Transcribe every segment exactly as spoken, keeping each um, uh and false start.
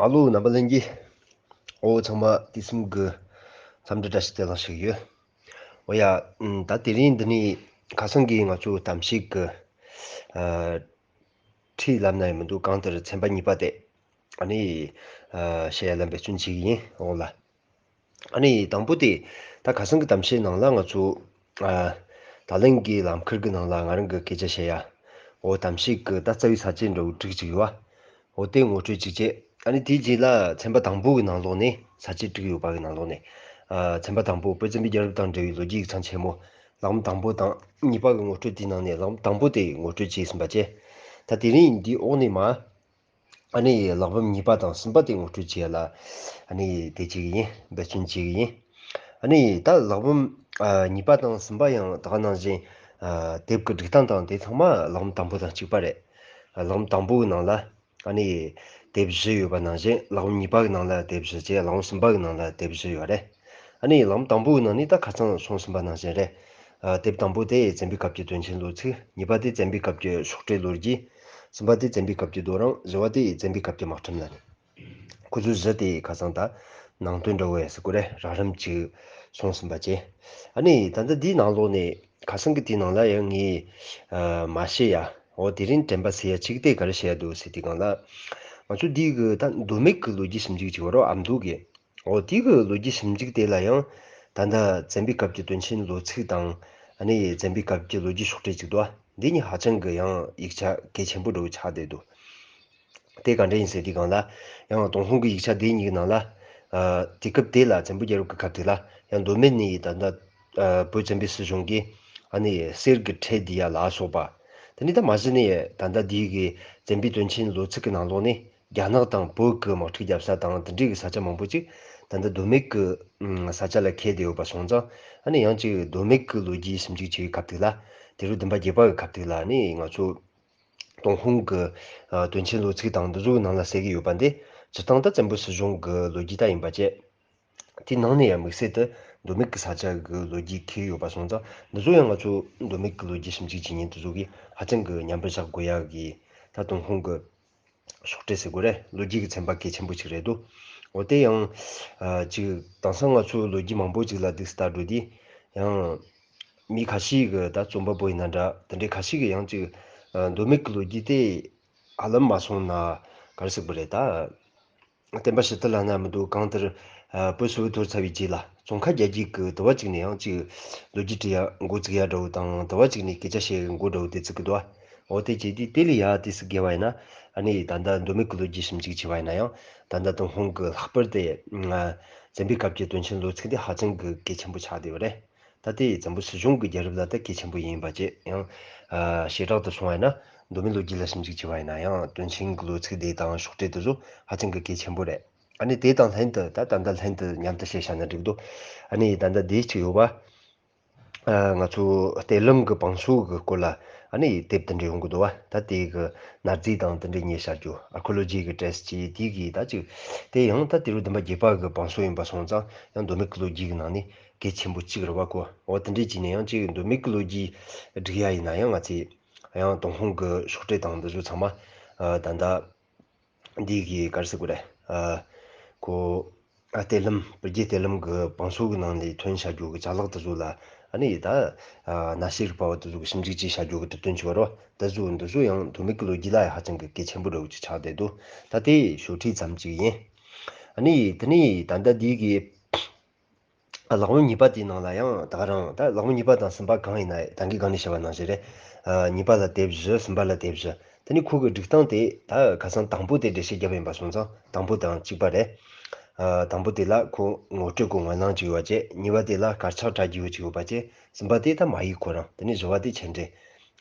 ཨ་ལོ། རྣམ་པ་ལྷན་རྒྱས། ཨོ། ཚང་མ་དུས་གསུམ་གྱི་འཚམས་འདྲི་བཀྲ་ཤིས་བདེ་ལེགས་ཞུ་གི་ཡོད། ཨོ་ཡ། ཨམ། ད་དེ་རིང་འདི་ནས་ཁ་སང་གི་ང་ཚོ་གཏམ་བཤད་ཀྱི་ཨ་ཁྲིད་ལབ་ན་ཡང་མི་འདུག་གང་ལྟར་ཚན་པ་གཉིས་པ་དེ་ཨ་ནི་ཨ་བཤད་ཡ་ལ་འབད་བརྩོན་བྱེད་ཀྱི་ཡིན། འོ་ལ། ཨ་ནི་དང་པོ་དེ། ད་ཁ་སང་གི་གཏམ་བཤད་ནང་ལ་ང་ཚོ་ཨ་ད་ལན་གྱི་ལམ་ཁར་གྱི་ནང་ལ་ང་རང་གི་སྐད་ཆ་བཤད་ཡ། འོ། གཏམ་བཤད་ཀྱི་ད་རྩ་བའི་ས་བཅད་འདྲ་བོ་དྲུག་ཅིག་ཡོད་བ། འོ། དེ་ངོ་སྤྲོད་ཅིག་བྱས། ཨ་ནི་དེའི་རྗེས་ལ་ཚན་པ་དང་པོ་གི་ནང་ལོགས་ནས། ས་བཅད་དྲུག་ཡོད་པ་གི་ནང་ལོགས་ནས། ཨ་ཚན་པ་དང་པོ་བོད་བཙན་པོའི་རྒྱལ་རབས་དང་འབྲེལ་བའི་ལོ་རྒྱུས་ཀྱི་མཚམས་ཆེན་མོ། ལམ་དང་པོ་དང་གཉིས་པ་གི་ངོ་སྤྲོད་དེའི་ནང་ནས་ལམ་དང་པོ་དེ་ངོ་སྤྲོད་བྱས་ཟིན་པ་བྱས། ད་དེ་རིང་འདིའི་འོག་ནས་མ། ཨ་ནི་ལེགས་བམ་གཉིས་པ་དང་གསུམ་པ་དེ་ངོ་སྤྲོད་བྱེད་ཡ་ལ། ཨ་ནི་དེ་བྱེད་ཀྱི་ཡིན། འབད་བརྩོན་བྱེད་ཀྱི་ཡིན། ཨ་ནི་ད་ལེགས་བམ་ཨ་གཉིས་པ་དང་གསུམ་པ་ཡང་ད་ག་ནང་བཞིན་ཨ་དེབ་ཀྱི་སྒྲིག་སྟངས་དང་དེ་ཚང་མ་ལེགས་བམ་དང་པོ་དང་གཅིག་པ་རེད། ཨ་ལེགས་བམ་དང་པོ་གི་ནང་ལ་ཨ་ནི་དེབ་བཞི་ཡོད་པ་ནང་བཞིན། ལེགས་བམ་གཉིས་པ་གི་ནང་ལ་དེབ་བཞི་བྱས། ལེགས་བམ་གསུམ་པ་གི་ནང་ལ་དེབ་བཞི་ཡོད་རེད། ཨ་ནི་ལེགས་བམ་དང་པོ་གི་ནང་ནས་ད་ཁ་སང་གསུངས་ཟིན་པ་ནང་བཞིན་རེད། ཨ་དེབ་དང་པོ་དེ་བཙན་པོའི་སྐབས་ཀྱི་དོན་ཆེན་ལོ་ཚིགས། གཉིས་པ་དེ་བཙན་པོའི་སྐབས་ཀྱི་ཤོག་དྲིལ་ལོ་རྒྱུས། གསུམ་པ་དེ་བཙན་པོའི་སྐབས་ཀྱི་རྡོ་རིང་། བཞི་བ་དེ་བཙན་པོའི་སྐབས་ཀྱི་དམག་ཁྲིམས་ལ་ནི། ཁོ་ཚོ་བཞི་དེ་ཁ་སང་ད་ནང་དོན་འདྲ་བོ་ཡ་ཟེར་དགོས་རེད། རགས་རིམ་གཅིག་གསུངས་ཟིན་པ་བྱས། ཨ་ནི་ད་ལྟ་འདིའི་ནང་ལོགས་ནས་ཁ་སང་གི་དེའི་ནང་ལ་ཡང་ངས་ཨ་མ་བཤད་ཡ། འོ། དེ་རིང་དྲན་པ་གསོ་ཡ་གཅིག་དེ་ག་རེ་བཤད་ཡ་འདུག་ཟེར་དུས་སྒང་ལ། ང་ཚོ་འདི་གི་ད་མདོ་སྨད་ཀྱི་ལོ་རྒྱུས་ཞིབ་འཇུག་བྱེད་པ་རོ། ཨ་མདོ་གི། འོ། དེ་གི་ལོ་རྒྱུས་ཞིབ་འཇུག་དེ་ལ་ཡང་ད་ལྟ་བཙན་པོའི་སྐབས་ཀྱི་དོན་ཆེན་ལོ་ཚིགས་དང་། ཨ་ནི་བཙན་པོའི་སྐབས་ཀྱི་ལོ་རྒྱུས་ཤོག་དྲིལ་གཅིག་འདུག་བ། འདི་གཉིས་ཧ་ཅང་གི་ཡང་ཡིག་ཆ་གལ་ཆེན་པོ་འདྲ་བོ་ཆགས་བསྡད་འདུག་དེ་ག་འདྲ་ཡིན་ཟེར་དུས་སྒང་ལ། ཡང་ཏུན་ཧོང་གི་ཡིག་ཆ་དེ་གཉིས་ཀྱི་ནང་ལ། ཨ་དེ་སྐབས་དེ་ལ་བཙན་པོའི་རྒྱལ་རབས་ཀྱི་སྐབས་དེ་ལ་ཡང་མདོ་སྨད་ནས་ད་ལྟ་ཨ་བོད་བཙན་པོའི་སྲིད་གཞུང་གིས་ཨ་ནི་གསེར་གྱི་ཁྲལ་འདི་ཡ་ལ་སོགས་པ། དེ་ནས་ད་མ་གཞི་ནས་ད་ལྟ་འདི་གི་བཙན་པོའི་དོན་ཆེན་ལོ་ཚིགས་ཀྱི་ནང་ལོགས་ནས། རྒྱ་ནག་དང་བོད་ཀྱི་དམག་འཁྲུག་བརྒྱབ་ས་དང་དེ་འདྲའི་གི་ས་ཆ་མང་པོ་ཅིག་ད་ལྟ་མདོ་སྨད་ཀྱི་ཨུམ་ས་ཆ་ལ་ཁེལ་བསྡད་ཡོད་པ་སོང་ཙང་། ཨ་ནི་ཡང་ཅིག་མདོ་སྨད་ཀྱི་ལོ་རྒྱུས་ཞིབ་འཇུག་བྱེད་པའི་སྐབས་དེ་ལ། དུས་རབས་བདུན་པ་བརྒྱད་པ་གི་སྐབས་དེ་ལ་ཨ་ནི་ང་ཚོ་ཏུན་ཧོང་གི་ཨ་དོན་ཆེན་ལོ་ཚིགས་དང་འདི་ཚོའི་ནང་ལ་གསལ་གྱི་ཡོད་པ་འདི། སྤྱིར་བཏང་ད་བཙན་པོའི་སྲིད་གཞུང་གི་ལོ་རྒྱུས་ད་ཡིན་པ་བཅས། དེའི་ནང་ནས་ཡང་དམིགས་བསལ་དུ་མདོ་སྨད་ཀྱི་ས་ཆ་གི་ལོ་རྒྱུས་ཁེལ་ཡོད་པ་སོང་ཙང་། འདི་ཚོ་ཡང་ང་ཚོ་མདོ་སྨད་ཀྱི་ལོ་རྒྱུས་ཞིབ་འཇུག་བྱེད་མཁན་དེ་ཚོ་གིས་ཧ་ཅང་གི་མཉམ་པར་བཞག་དགོས་ཡག་གི་ད་ཏུན་ཧོང་གི་ཤོག་དྲིལ་ཟེར་དགོས་རེད། ལོ་རྒྱུས་ཀྱི་ཚན་པ་གལ་ཆེན་པོ་ཞིག་རེད་འདུག་འོ། དེ་ཡང་ཨ་ཅིག་དེང་སང་ང་ཚོ་ལོ་རྒྱུས་མང་པོ་ཅིག་ལ་དུས་སུ་ལྟ་འགྲོ་དུས། ཡང་མི་ཁ་ཤས་ཀྱིས་ད་རྩོམ་པ་པོ་ཡིན་ན་འདྲ། དེ་འདྲའི་ཁ་ཤས་ཀྱིས་ཡང་ཅིག་ཨ་མདོ་སྨད་ཀྱི་ལོ་རྒྱུས་དེ་ཧ་ལམ་མ་སོང་ན་ག་རེ་ཟེར་དགོས་རེད། ད་བསྟན་པ་ཕྱི་དར་ལབ་ན་མི་འདུག་གང་ལྟར་ཨ་བོད་སིལ་བུ་འཐོར་ཚར་བའི་རྗེས་ལ་ཙོང་ཁ་རྒྱལ་རྒྱུད་ཀྱི་དུ་བ་གཅིག་ནས་ཡང་ཅིག་ལོ་རྒྱུས་འབྲི་ཡ་འགོ་བཙུགས་ཡ་འདྲ་བོ་དང་། དུ་བ་གཅིག་ནས་སྐད་ཆ་བཤད་ཡ་འགོ་འདྲ་བོ་དེ་བཙུགས་ཀྱི་འདུག་འོ། དེ་བྱས་དུས་དེ་ལས་ཡ་དུས་སུ་བརྒལ་བ་ཡིན་ན། ཨ་ནི་ད་ལྟ་མདོ་སྨད་ཀྱི་ལོ་རྒྱུས་ཞིབ་འཇུག་བྱས་པ་ཡིན་ན་ཡང་། ད་ལྟ་ཏུན་ཧོང་གི་ལྷག་པར་དུ་ཨ་བཙན་པོའི་སྐབས་ཀྱི་དོན་ཆེན་ལོ་ཚིགས་དེ་ཧ་ཅང་གི་གལ་ཆེན་པོ་ཆགས་བསྡད་པ་རེད། ད་ལྟའི་བཙན་པོ་སྲིད་གཞུང་གི་རྒྱལ་རབས་ལ་ད་གལ་ཆེན་པོ་ཡིན་པ་བཅས། ཡང་ཨ་བྱེ་བྲག་ཏུ་སོང་བ་ཡིན་ན། མདོ་སྨད་ལོ་རྒྱུས་ལ་ཞིབ་འཇུག་བྱས་པ་ཡིན་ན་ཡང་དོན་ཆེན་གྱི་ལོ་ཚིགས་དེ་དང་ཤོག་དྲིལ་དེ་ཚོ་ཧ་ཅང་གི་གལ་ཆེན་པོ་རེད། ཨ་ནི་དེ་དང་ལྷན་དུ་ད་ད་ལྟ་ལྷན་དུ་མཉམ་དུ་བཤད་བཞག་ན་འགྲིག་འདུག་ཨ་ནི་ད་ལྟ་དེ་གཅིག་ཡོད་པ། ཨ་ང་ཚོ་གཏེར་ལམ་གྱི་བང་སོ་གི་སྐོར་ལ་ཨ་ནི་དེབ་དེ་འདྲ་ཡོང་གི་འདུག་བ། ད་དེ་གི་གནའ་རྫས་དང་དེ་འདྲ་རྙེད་བཞག་རྒྱུ། ཨར་ཁི་ཨོ་ལོ་ཇི་གི་བྲེས་ཀྱི་དེ་གི་ད་ཅིག་དེ་ཡང་ད་དུས་རབས་བདུན་པ་བརྒྱད་པ་གི་བང་སོ་ཡིན་པ་སོང་ཙང་། ཡང་མདོ་སྨད་ཀྱི་ལོ་རྒྱུས་ཀྱི་ནང་ནས་གལ་ཆེན་པོ་གཅིག་རེད་བ་གོ། འོ། དེ་འདྲ་བྱས་ནས་ཡང་ཅིག་མདོ་སྨད་ཀྱི་ལོ་རྒྱུས་སྒྲིག་ཡ་ཡིན་ན་ཡང་། ང་ཚོས་ཡང་ཏུན་ཧོང་གི་ཤོག་དྲིལ་དང་འདི་ཚོ་ཚང་མ་ཨ་ད་ལྟ་འདི་གི་ག་རེ་ཟེར་དགོས་རེད། ཨ་ཁོ་ཨ་གཏེར་ལམ། བོད་རྒྱའི་གཏེར་ལམ་གྱི་བང་སོ་གི་ནང་ནས་ཐོན་བཞག་རྒྱུ་གི་ཅ་ལག་དེ་ཚོ་ལ། ཨ་ནི་ད་ཨ་གནའ་ཤུལ་རིག་པ་བ་དེ་ཚོ་གིས་ཞིབ་འཇུག་བྱས་བཞག་རྒྱུ་གི་གྲུབ་དོན་ཅིག་ཡོད་རེད་བ། དེ་ཚོ་འདི་ཚོ་ཡང་མདོ་སྨད་ཀྱི་ལོ་རྒྱུས་ལ་ཧ་ཅང་གི་གལ་ཆེན་པོ་འདྲ་བོ་ཅིག་ཆགས་བསྡད་འདུག་ད་དེ་ཞོར་ཁྲིད་ཙམ་ཅིག་ཡིན། ཨ་ནི་དེ་ནས་ད་ལྟ་འདི་གི་ཨ་ལེགས་བམ་གཉིས་པ་དེའི་ནང་ལ་ཡང་ད་ག་རང་། ད་ལེགས་བམ་གཉིས་པ་དང་གསུམ་པ་གང་ཡིན་ན། ད་གིན་སྒང་ནས་བཤད་པ་ནང་བཞིན་རེད། ཨ་གཉིས་པ་ལ་དེབ་བཞི། གསུམ་པ་ལ་དེབ་བཞི། དེ་ནས་ཁོ་གི་སྒྲིག་སྟངས་དེ། ད་ཁ་སང་དང་པོ་དེ་འགྲེལ་བཤད་བརྒྱབ་ཡིན་པ་སོང་ཙང་། དང་པོ་དང་གཅིག་པ་རེད། ཨ་དང་པོ་དེ་ལ་ཁོ་ངོ་སྤྲོད་ཀྱི་ངོས་ལེན་ཅིག་ཡོད་པ་བྱས། གཉིས་པ་དེ་ལ་དཀར་ཆག་བཀྲ་རྒྱལ་པོ་ཅིག་ཡོད་པ་བྱས། གསུམ་པ་དེ་ད་མ་ཡིག་ཁོ་རང་། དེ་ནས་བཞི་བ་དེ་མཆན་འགྲེལ།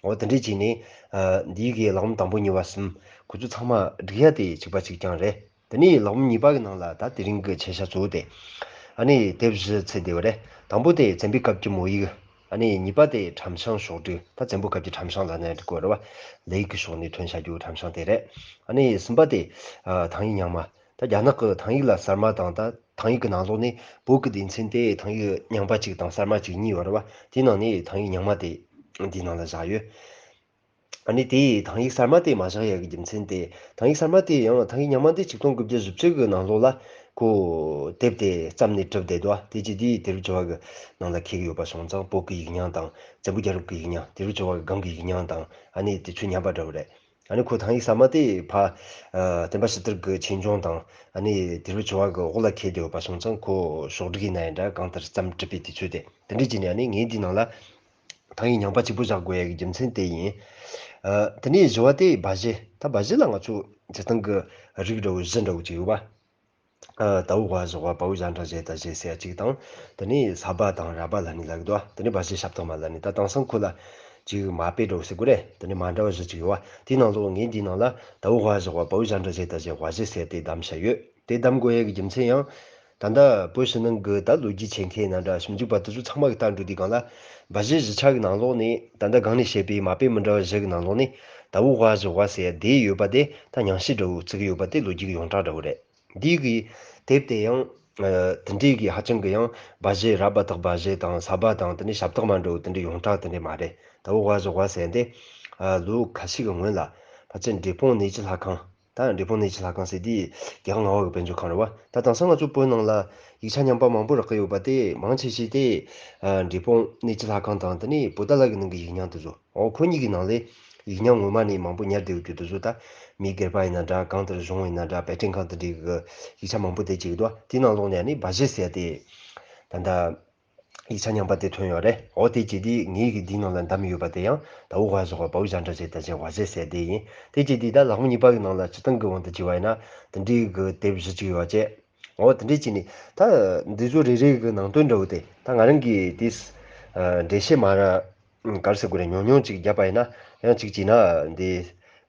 འོ། དེ་འདྲས་བྱས་ནས་ཨ་འདི་གི་ལེགས་བམ་དང་པོ་གཉིས་པ་གསུམ་ཁོ་ཚོ་ཚང་མ་སྒྲིག་ཡ་དེ་གཅིག་པ་གཅིག་རྐྱང་རེད། དེ་ནས་ལེགས་བམ་གཉིས་པ་གི་ནང་ལ་ད་དེ་རིང་གི་མཆན་བཞག་གཙོ་བོ་དེ་ཨ་ནི་དེབ་བཞི་ཚུད་བསྡད་པ་རེད། དང་པོ་དེ་བཙན་པོའི་སྐབས་ཀྱི་མོ་ཡིག་ཨ་ནི་གཉིས་པ་དེ་ཁྲམ་ཤང་ཤོག་དྲིལ། ད་བཙན་པོའི་སྐབས་ཀྱི་ཁྲམ་ཤང་ལབ་ན་འགྲིག་གི་རེད་བ། ལས་ཡིག་གི་ཕྱོགས་ནས་ཐོན་བཞག་རྒྱུ་ཁྲམ་ཤང་དེ་རེད། ཨ་ནི་གསུམ་པ་དེ་ཨ་ཐང་ཡིག་རྙིང་མ། ད་རྒྱ་ནག་གི་ཐང་ཡིག་ལ་གསར་མ་དང་། ད་ཐང་ཡིག་གི་ནང་ལོགས་ནས་བོད་ཀྱི་སྡེ་ཚན་དེ་ཐང་ཡིག་རྙིང་པ་གཅིག་དང་གསར་མ་གཅིག་གཉིས་ཡོད་རེད་བ། དེའི་ནང་ནས་ཐང་ཡིག་རྙིང་མ་དེ་འདིའི་ནང་ལ་བཞག་ཡོད། ཨ་ནི་དེའི་ཐང་ཡིག་གསར་མ་དེ་མ་བཞག་ཡ་གི་རྒྱུ་མཚན་དེ། ཐང་ཡིག་གསར་མ་དེ་ཡང་ཐང་ཡིག་རྙིང་མ་དེ་ཆིག་སྟོང་དགུ་བརྒྱ་བཞི་བཅུ་གི་ནང་ལོགས་ལ་ཁོ་དེབ་དེ་བརྩམས་ནས་གྲུབ་བསྡད་འདུག་དེ་རྗེས་དེའི་དུས་རབས་བཅུ་བ་གི་ནང་ལ་འཁེལ་གྱི་ཡོད་པ་སོང་ཙང་། བོད་ཀྱི་ཡིག་རྙིང་དང་། བཙན་པོ་རྒྱལ་རབས་ཀྱི་ཡིག་རྙིང་། དུས་རབས་བཅུ་བ་གི་སྒང་གི་ཡིག་རྙིང་དང་། ཨ་ནི་དེ་ཚོ་མཉམ་པ་འདྲ་བོ་རེད། ཨ་ནི་ཁོ་ཐང་ཡིག་གསར་མ་དེ་ཕ་ཨ་བསྟན་པ་ཕྱི་དར་གྱི་ཆོས་འབྱུང་དང་། ཨ་ནི་དུས་རབས་བཅུ་བ་གི་འོག་ལ་འཁེལ་བསྡད་ཡོད་པ་སོང་ཙང་། ཁོ་ཕྱོགས་སྒྲིག་ཡིན་ན་ཡང་འདྲ། གང་ལྟར་བརྩམས་གྲུབ་པའི་དུས་ཚོད་དེ། དེ་འདྲ་བྱས་ནས་ཨ་ནི་ངས་འདི་ནང་ལ་ཐང་ཡིག་རྙིང་པ་གཅིག་པུ་བཞག་དགོས་ཡ་གི་རྒྱུ་མཚན་དེ་ཡིན། ཨ་དེ་ནས་བཞི་བ་དེ་སྦ་བཞེད། ད་སྦ་བཞེད་ལ་ང་ཚོ་སྤྱིར་བཏང་གི་རིགས་འདྲ་བོ་བཞི་འདྲ་བོ་ཅིག་ཡོད་པ། ཨ་དའོ་ཝ་བཞི་བ། བའོ་ཞ་འགྲ་ཞེ་ད་ཞེ་ཟེར་ཡ་གཅིག་དང་། དེ་ནས་ས་པ་དང་ར་པ་ལབ་ནི་ལབ་ཀྱི་འདུག་དེ་ནས་སྦ་བཞེད་ཞབས་བཏགས་མ་ལབ་ནི། ད་དེང་སང་ཁོ་ལ་ཅིག་མ་དཔེ་འདྲ་བོ་ཟེར་དགོས་རེད། དེ་ནས་མ་འདྲ་བ་བཞི་ཅིག་ཡོད་པ། དེའི་ནང་ལོགས་ངས་འདིའི་ནང་ལ་དའོ་ཝ་བཞི་བ། བའོ་ཞ་འགྲ་ཞེ་ད་ཞེ། སྦ་བཞེད་ཟེར་ཏེ་བདམས་བཞག་ཡོད། དེ་བདམས་དགོས་ཡ་གི་རྒྱུ་མཚན་ཡང་། ད་ལྟ་བོད་ཕྱི་ནང་གི་ད་ལོ་རྒྱུས་ཆེད་མཁས་ཡིན་ན་འདྲ། ཞིབ་འཇུག་པ་དེ་ཚོ་ཚང་མ་གི་ལྟ་འགྲོ་དུས་སྒང་ལ། སྦ་བཞེད་བཞི་ཆ་གི་ནང་ལོགས་ནས། ད་ལྟ་སྒང་ནས་བཤད་པའི་མ་དཔེ་མི་འདྲ་བ་བཞི་གི་ནང་ལོགས་ནས། དའོ་ཝ་བཞི་བ་ཟེར་ཡ་དེ་ཡོད་པ་དེ་ད་རྙིང་བཤད་འདྲ་བོ་བརྩི་གི་ཡོད་པ་དེ་ལོ་རྒྱུས་ཀྱི་ཡོངས་གྲགས་འདྲ་བོ་རེད། འདི་གི་དེབ་དེ་ཡང་། ཨ་དེ་འདྲའི་གི་ཧ་ཅང་གི་ཡང་སྦ་བཞེད། ར་པ་བཏགས་སྦ་བཞེད་དང་། ས་པ་དང་། དེ་ནས་ཞབས་བཏགས་མ་འདྲ་བོ་དེ་འདྲའི་ཡོངས་གྲགས་དེ་འདྲའི་མ་རེད། དའོ་ཝ་བཞི་བ་ཟེར་ཡ་དེ། ཨ་ལོ་ཁ་ཤས་ཀྱི་སྔོན་ལ་ཕལ་ཆེར་འབྲས་སྤུངས་གནས་ཀྱི་ལྷ་ཁང་། ད་འབྲས་སྤུངས་གནས་ཀྱི་ལྷ་ཁང་ཟེར་དུས་རྒྱལ་དབང་ལྔ་པ་གི་དཔལ་འབྱོར་ཁང་རེད་པ། ད་དེང་སང་ང་ཚོ་བོད་ནང་ལ་ཡིག་ཆ་རྙིང་པ་མང་པོ་རག་གི་ཡོད་པ་དེ། མང་ཆེ་ཤོས་དེ་ཨ་འབྲས་སྤུངས་གནས་ཀྱི་ལྷ་ཁང་དང་། དེ་ནས་པོ་ཏཱ་ལ་གི་ནང་གི་ཡིག་རྙིང་དེ་ཚོ། འོ་ཁོ་གཉིས་ཀྱི་ནང་ལས་ཡིག་རྙིང་ངོ་མ་ནས་མང་པོ་ཉར་བསྡད་ཡོད་རྒྱུ་དེ་ཚོ། ད་མི་སྒེར་པ་ཡིན་ན་འདྲ། གང་ལྟར་གཞུང་ཡིན་ན་འདྲ། པེ་ཅིན་ཁང་དེ་འདྲའི་གི་ཡིག་ཆ་མང་པོ་དེ་བྱེད་ཀྱི་འདུག་དེའི་ནང་ལོགས་ནས་ཨ་ནི་སྦ་བཞེད་ཟེར་ཡ་དེ། ད་ལྟ་ཡིག་ཆ་རྙིང་པ་དེ་ཐོན་ཡོད་རེད། འོ་དེ་བྱས་དུས་ངེད་ཀྱིས་འདིའི་ནང་ལ་བདམས་ཡོད་པ་དེ་ཡང་དའོ་ཝ་བཞི་བ། བའོ་ཞ་འགྲ་ཞེ་ད་ཞེ། སྦ་བཞེད་ཟེར་དེ་ཡིན། དེ་བྱས་དུས་ད་ལྷག་དབང་གཉིས་པ་གི་ནང་ལ་སྤྱིར་བཏང་གི་དབང་དུ་བྱས་པ་ཡིན་ན། དེ་འདྲའི་གི་དེབ་བཞི་ཅིག་ཡོད་པ་བྱས། འོ་དེ་འདྲས་བྱས་ནས་ད་འདི་ཚོ་རེ་རེ་གི་ནང་དོན་འདྲ་བོ་དེ། ད་ང་རང་གིས་དེ་ཨ་འགྲེལ་བཤད་མ་ར་ག་རེ་ཟེར་དགོས་རེད། ཉུང་ཉུང་ཅིག་བརྒྱབ་པ་ཡིན་ན། ཡང་ཅིག་བྱས་ན་འདི་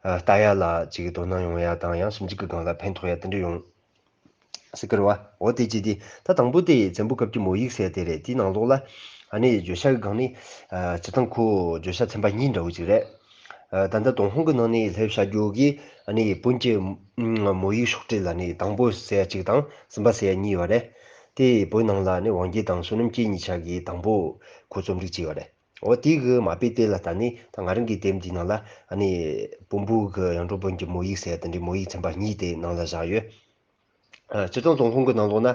ཨ་ལྟ་ཡ་ལ་ཅིག་དོ་སྣང་ཡོང་ཡ་དང་། ཡང་ཞིབ་འཇུག་གི་སྒང་ལ་ཕན་ཐོགས་ཡ་དེ་འདྲ་ཡོང་སྲིད་ཀྱི་རེད་པ། འོ་དེ་བྱས་དུས་ད་དང་པོ་དེ་བཙན་པོའི་སྐབས་ཀྱི་མོ་ཡིག་ཟེར་དེ་རེད། དེའི་ནང་ལོགས་ལ་ཨ་ནི་བརྗོད་བྱ་གི་སྒང་ནས་ཨ་སྤྱིར་བཏང་ཁོ་བརྗོད་བྱ་ཚན་པ་གཉིས་འདྲ་བོ་ཅིག་རེད། ཨ་ད་ལྟ་ཏུན་ཧོང་གི་ནང་ནས་སླེབས་བྱ་རྒྱུ་གི་ཨ་ནི་བོན་གྱི་མོ་ཡིག་ཤོག་དྲིལ་ལ་ནི་དང་པོ་ཟེར་ཡ་གཅིག་དང་གསུམ་པ་ཟེར་ཡ་གཉིས་ཡོད་རེད། དེ་བོད་ནང་ལ་ནི་ཝང་རྒྱལ་དང་བསོད་ནམས་སྐྱིད་གཉིས་ཆ་གིས་དང་པོ་ཁོ་རྩོམ་སྒྲིག་བྱས་ཡོད་རེད། འོ་དེ་གི་མ་དཔེ་དེ་ལ་བལྟས་ནས་ད་ང་རང་གི་དེབ་འདིའི་ནང་ལ་ཨ་ནི་བོན་པོ་གི་ཡང་སྤྲུལ་བོན་གྱི་མོ་ཡིག་ཟེར་ཡ་དེ་འདྲའི་མོ་ཡིག་ཚན་པ་གཉིས་དེ་ནང་ལ་བཞག་ཡོད། ཨ་སྤྱིར་བཏང་ཏུན་ཧོང་གི་ནང་ལོགས་ན་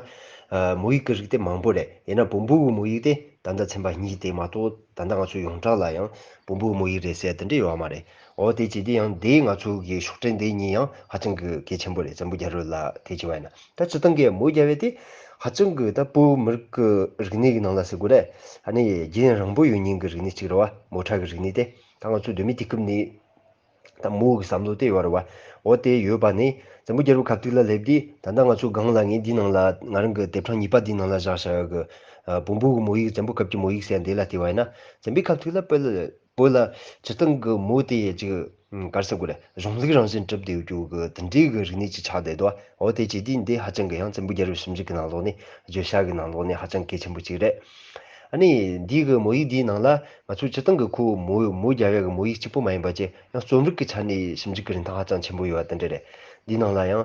ཨ་མོ་ཡིག་གི་རིགས་དེ་མང་པོ་རེད། ཡིན་ན་བོན་པོ་གི་མོ་ཡིག་དེ་ད་ལྟ་ཚན་པ་གཉིས་དེ་མ་གཏོགས། ད་ལྟ་ང་ཚོ་ཡོངས་གྲགས་ལ་ཡང་བོན་པོ་གི་མོ་ཡིག་རེད་ཟེར་དེ་འདྲ་ཡོད་མ་རེད། འོ་དེ་བྱས་དུས་ཡང་དེ་ང་ཚོ་གི་ཤོག་དྲིལ་འདི་གཉིས་ཡང་ཧ་ཅང་གི་གལ་ཆེན་པོ་རེད། བཙན་པོ་རྒྱལ་རབས་ལ་དེ་བྱས་པ་ཡིན་ན། ད་སྤྱིར་བཏང་གི་མོ་རྒྱལ་བ་དེ་ཧ་ཅང་གི་ད་བོད་མི་རིགས་ཀྱི་རིག་གནས་ཀྱི་ནང་ལ་ཟེར་དགོས་རེད། ཨ་ནི་རྒྱུན་རིང་པོ་ཡོད་མཁན་གྱི་རིག་གནས་གཅིག་རེད་པ། མོ་ཊ་གི་རིག་གནས་དེ་ད་ང་ཚོ་གདོད་མའི་དུས་སྐབས་ནས། ད་མོ་གི་བསམ་བློ་དེ་ཡོད་རེད་པ། འོ་དེ་ཡོད་པ་ནས་བཙན་པོ་རྒྱལ་པོའི་སྐབས་དུས་ལ་སླེབས་དུས། ད་ལྟ་ང་ཚོ་སྒང་ལ་ངས་འདིའི་ནང་ལ་ང་རང་གི་དེབ་ཕྲེང་གཉིས་པ་འདིའི་ནང་ལ་བཞག་བཞག་ཡོད་གི། ཨ་བོན་པོ་གི་མོ་ཡིག། བཙན་པོའི་སྐབས་ཀྱི་མོ་ཡིག་ཟེར་འདི་ལ་བལྟས་པ་ཡིན་ན། བཙན་པོའི་སྐབས་དུས་ལ་བོད་ལ་བོད་ལ་སྤྱིར་བཏང་གི་མོ་དེ་ཅིག་ག་རེ་ཟེར་དགོས་རེད། གཞུང་ལུགས་རང་བཞིན་གྲུབ་བསྡད་ཡོད་རྒྱུ་གི་དེ་འདྲའི་གི་རིག་གནས་ཅིག་ཆགས་བསྡད་འདུག་འོ་དེ་བྱས་དུས་འདི་ཧ་ཅང་གི་ཡང་བཙན་པོ་རྒྱལ་པོའི་ཞིབ་འཇུག་གི་ནང་ལོགས་ནས། བརྗོད་བྱ་གི་ནང་ལོགས་ནས་ཧ་ཅང་གལ་ཆེན་པོ་ཅིག་རེད། ཨ་ནི་འདི་གི་མོ་ཡིག་འདིའི་ནང་ལ་ང་ཚོ་སྤྱིར་བཏང་གི་ཁོ་མོ་མོ་རྒྱལ་བའི་གི་མོ་ཡིག་གཅིག་པོ་མ་ཡིན་པ་བྱས། ཡང་རྩོམ་རིག་གི་ཆ་ནས་ཞིབ་འཇུག་གི་རིན་ཐང་ཧ་ཅང་ཆེན་པོ་ཡོད་པ་དེ་འདྲ་རེད། འདིའི་ནང་ལ་ཡང་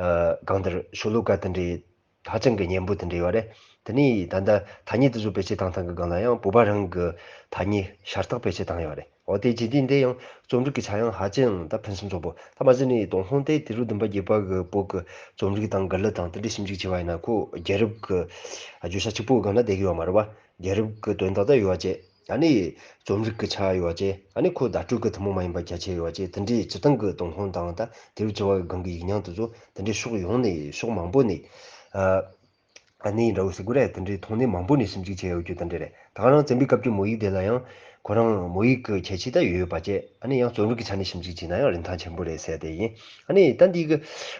ཨ་གང་ལྟར་ཤོ་ལོ་ཀ་དེ་འདྲའི་ཧ་ཅང་གི་སྙན་པོ་དེ་འདྲ་ཡོད་རེད། དེ་ནས་ད་ལྟ་ཐ་སྙད་དེ་ཚོ་བེད་སྤྱོད་བཏང་སྟངས་ཀྱི་སྒང་ལ་ཡང་བོད་པ་རང་གི་ཐ་སྙད་ཤ་སྟག་བེད་སྤྱོད་བཏང་ཡོད་རེད། འོ་དེ་བྱས་དུས་འདི་ཡང་རྩོམ་རིག་གི་ཆ་ཡང་ཧ་ཅང་ད་ཕུན་སུམ་ཚོགས་པོ། ད་མ་གཞི་ནས་ཏུན་ཧོང་དེ་དུས་རབས་བདུན་པ་བརྒྱད་པ་གི་བོད་ཀྱི་རྩོམ་རིག་དང་གི་ལི་དང་དེ་འདྲ་ཞིབ་འཇུག་བྱས་པ་ཡིན་ན། ཁོ་རྒྱལ་རབས་ཀྱི་བརྗོད་བྱ་གཅིག་པོའི་སྒང་ལ་བསྡད་ཀྱི་ཡོད་མ་རེད་པ། རྒྱལ་རབས་ཀྱི་དོན་དག་ད་ཡོད་པ་བྱས། ཨ་ནི་རྩོམ་རིག་གི་ཆ་ཡོད་པ་བྱས། ཨ་ནི་ཁོ་བརྡ་སྤྲོད་ཀྱི་ཐུན་མོང་མ་ཡིན་པ་རྒྱ་ཆེ་ཡོད་པ་བྱས། དེ་འདྲའི་སྤྱིར་བཏང་གི་ཏུན་ཧོང་དང་། ད་དུས་རབས་བཅུ་པ་གི་སྒང་གི་ཡིག་རྙིང་དེ་ཚོ་དེ་འདྲའི་ཕྱོགས་ཡོངས་ནས། ཕྱོགས་མང་པོ་ནས། ཨ་ཨ་ནི་འདྲ་བོ་ཟེར་དགོས་རེད། དེ་འདྲའི་ཐོག་ནས་མང་པོ་ནས་ཞིབ་འཇུག་བྱས་ཡོད་རྒྱུ་དེ་འདྲ་རེད། ད་ག་རང་བཙན་པོའི་སྐབས་ཀྱི་མོ་ཡིག་དེ་ལ་ཡང་ཁོ་རང་མོ་ཡིག་གི་ཁྱད་ཆོས་ད་ཡོད་ཡོད་པ་བྱས། ཨ་ནི་ཡང་རྩོམ་རིག་གི་ཆ་ནས་ཞིབ་འཇུག་བྱས་ན་ཡང་རིན་ཐང་ཆེན་པོ་རེད་ཟེར་དེ་ཡིན། ཨ་ནི་ད་འདི་གི་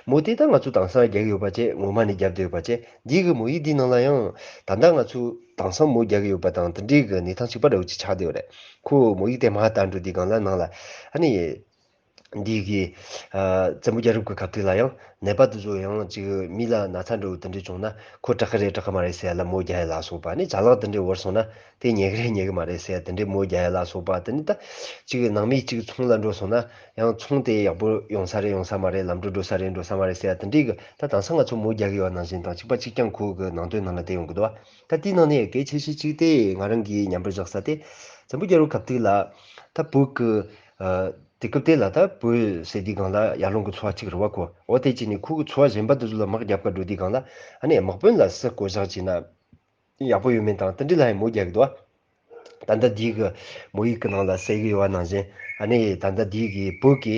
མོ་དེ་ད་ང་ཚོ་དེང་སང་རྒྱག་གི་ཡོད་པ་བྱས། ངོ་མ་ནས་རྒྱབ་བསྡད་ཡོད་པ་བྱས། འདི་གི་མོ་ཡིག་འདིའི་ནང་ལ་ཡང་ད་ལྟ་ང་ཚོ་དེང་སང་མོ་རྒྱག་གི་ཡོད་པ་དང་དེ་འདྲའི་གི་གནས་སྟངས་གཅིག་པ་འདྲ་བོ་ཅིག་ཆགས་བསྡད་ཡོད་རེད། ཁོ་མོ་ཡིག་དེ་མར་བལྟ་འགྲོ་དུས་སྒང་ལ་ནང་ལ་ཨ་ནི། འདི་གི་ཨ་བཙན་པོ་རྒྱལ་རབས་ཀྱི་སྐབས་དུས་ལ་ཡང་ནད་པ་དེ་ཚོ་ཡང་ཅིག་མི་ལ་ན་ཚ་འདྲ་བོ་དེ་འདྲ་བྱུང་ན། ཁོ་དྲག་གི་རེད་དྲག་གི་མ་རེད་ཟེར་ཡ་ལ་མོ་རྒྱག་ཡ་ལ་སོགས་པ། ཨ་ནི་ཅ་ལག་དེ་འདྲ་བོར་སོང་ན་དེ་ཉལ་གི་རེད་ཉལ་གི་མ་རེད་ཟེར་ཡ་དེ་འདྲའི་མོ་རྒྱག་ཡ་ལ་སོགས་པ། དེ་ནི་ད་ཅིག་ནང་མི་ཅིག་ཚོང་ལ་འགྲོ་སོང་ན་ཡང་ཚོང་དེ་ཡག་པོ་ཡོང་ས་རེད་ཡོང་ས་མ་རེད། ལམ་འགྲོ་འགྲོ་ས་རེད་འགྲོ་ས་མ་རེད་ཟེར་ཡ་དེ་འདྲའི་གི། ད་དེང་སང་ང་ཚོ་མོ་རྒྱག་གི་ཡོད་ནང་བཞིན་དང་གཅིག་པ་གཅིག་རྐྱང་ཁོ་གི་ནང་དོན་ནང་ལ་བསྡད་ཡོང་གི་འདུག་ད་དེའི་ནང་ནས་གལ་ཆེ་ཤོས་གཅིག་དེ་ང་རང་གིས་མཉམ་པར་བཞག་ས་དེ། བཙན་པོ་རྒྱལ་པོའི་སྐབས་དུས་ལ་ད་བོད་ཀྱི་ཨ་ དེ་སྐབས་དེ་ལ་ད་བོད་ཟེར་དུས་སྒང་ལ་ཡར་ཀླུང་གི་ཚོ་བ་གཅིག་རེད་བ་ཁོ། འོ་དེ་བྱས་ནས་ཁོ་གི་ཚོ་བ་གཞན་པ་དེ་ཚོ་ལ་དམག་རྒྱབ་ག་འགྲོ་དུས་སྒང་ལ་ཨ་ནི་དམག་དཔོན་ལ་སུ་བསྐོ་བཞག་བྱས་ན་ཡག་པོ་ཡོད་མེད་དང་དེ་འདྲ་ལ་ཡང་མོ་རྒྱག་གི་འདུག་བ། ད་ལྟ་འདི་གི་མོ་ཡིག་གི་ནང་ལ་གསལ་གི་ཡོད་པ་ནང་བཞིན་ཨ་ནི་ད་ལྟ་འདི་གི་བོད་ཀྱི་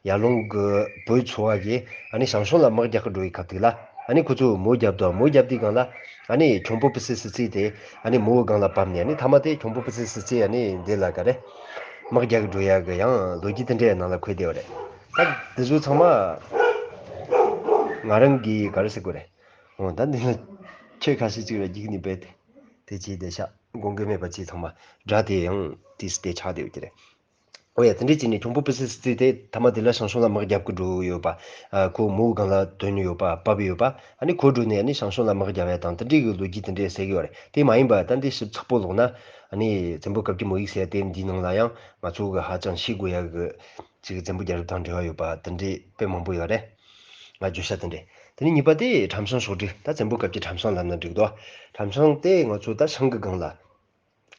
ཡར་ཀླུང་གི་བོད་ཚོ་བ་གིས་ཨ་ནི་ཞང་ཞུང་ལ་དམག་རྒྱག་གི་འགྲོ་བའི་སྐབས་དེ་ལ་ཨ་ནི་ཁོ་ཚོས་མོ་རྒྱབ་འདུག་མོ་རྒྱབ་དུས་སྒང་ལ་ཨ་ནི་ཁྱུང་པོ་པི་སེ་སི་ཙི་དེ་ཨ་ནི་མོ་གི་སྒང་ལ་བབས་ནས་ཨ་ནི་མཐའ་མ་དེ་ཁྱུང་པོ་པི་སེ་སི་ཙི་ཨ་ནི་འདི་ལ་ག་རེ་དམག་རྒྱག་གི་འགྲོ་ཡ་གི་ཡང་ལོ་རྒྱུས་དེ་འདྲའི་ནང་ལ་འཁོད་བསྡད་ཡོད་རེད། ད་འདི་ཚོ་ཚང་མ་ང་རང་གིས་ག་རེ་ཟེར་དགོས་རེད། འོ་ད་འདི་ལ་ཆོས་ཁ་ཤས་ཅིག་ལ་རྒྱུགས་ནས་བས་ཏེ་དེ་བྱས་བསྡད་ཤག་དགོངས་འགལ་མེད་པ་ཅིག་ཚང་མ་སྒྲ་དེ་ཡང་དེ་སུ་དེ་ཆགས་བསྡད་ཡོད་ཀྱི་རེད། འོ་ཡ་དེ་འདྲས་བྱས་ནས་ཁྱུང་པོ་པི་སི་སི་ཏི་དེ་མཐའ་མ་དེ་ལ་ཞང་ཞུང་ལ་དམག་རྒྱབ་ཀྱི་འགྲོ་ཡོད་པ། ཨ་ཁོ་མོའི་སྒང་ལ་དོན་ཡོད་པ་བབས་ཡོད་པ། ཨ་ནི་ཁོ་འགྲོ་ནས་ཨ་ནི་ཞང་ཞུང་ལ་དམག་རྒྱབ་ཡ་དང་དེ་འདྲས་ཀྱི་ལོ་རྒྱུས་དེ་འདྲས་ཟེར་གི་ཡོད་རེད། དེ་མ་ཡིན་པ་ད་འདི་ཞིབ་ཚགས་པོ་ཀློག་ན་ཨ་ནི་བཙན་པོ་བཀའ་བརྒྱུད་མོ་ཡིག་ཟེར་ཡ་དེ་འདིའི་ནང་ལ་ཡང་ང་ཚོ་གི་ཧ་ཅང་ཤེས་དགོས་ཡ་གི་ཅིག་བཙན་པོ་རྒྱལ་རབས་དང་འབྲེལ་བ་ཡོད་པ་དེ་འདྲས་དཔེ་མང་པོ་ཡོད་རེད། ང་བརྗོད་བྱ་དེ་འདྲས། དེ་ནས་གཉིས་པ་དེ་ཁྲམ་ཤང་ཕྱོགས་སྒྲིག་ད་བཙན་པོ་སྐབས་ཀྱི་ཁྲམ་ཤང་ལབ་ན་འགྲིག་འདུག་ཁྲམ་ཤང་དེ་ང་ཚོ་ད་ཤང་གི་སྒང་ལ་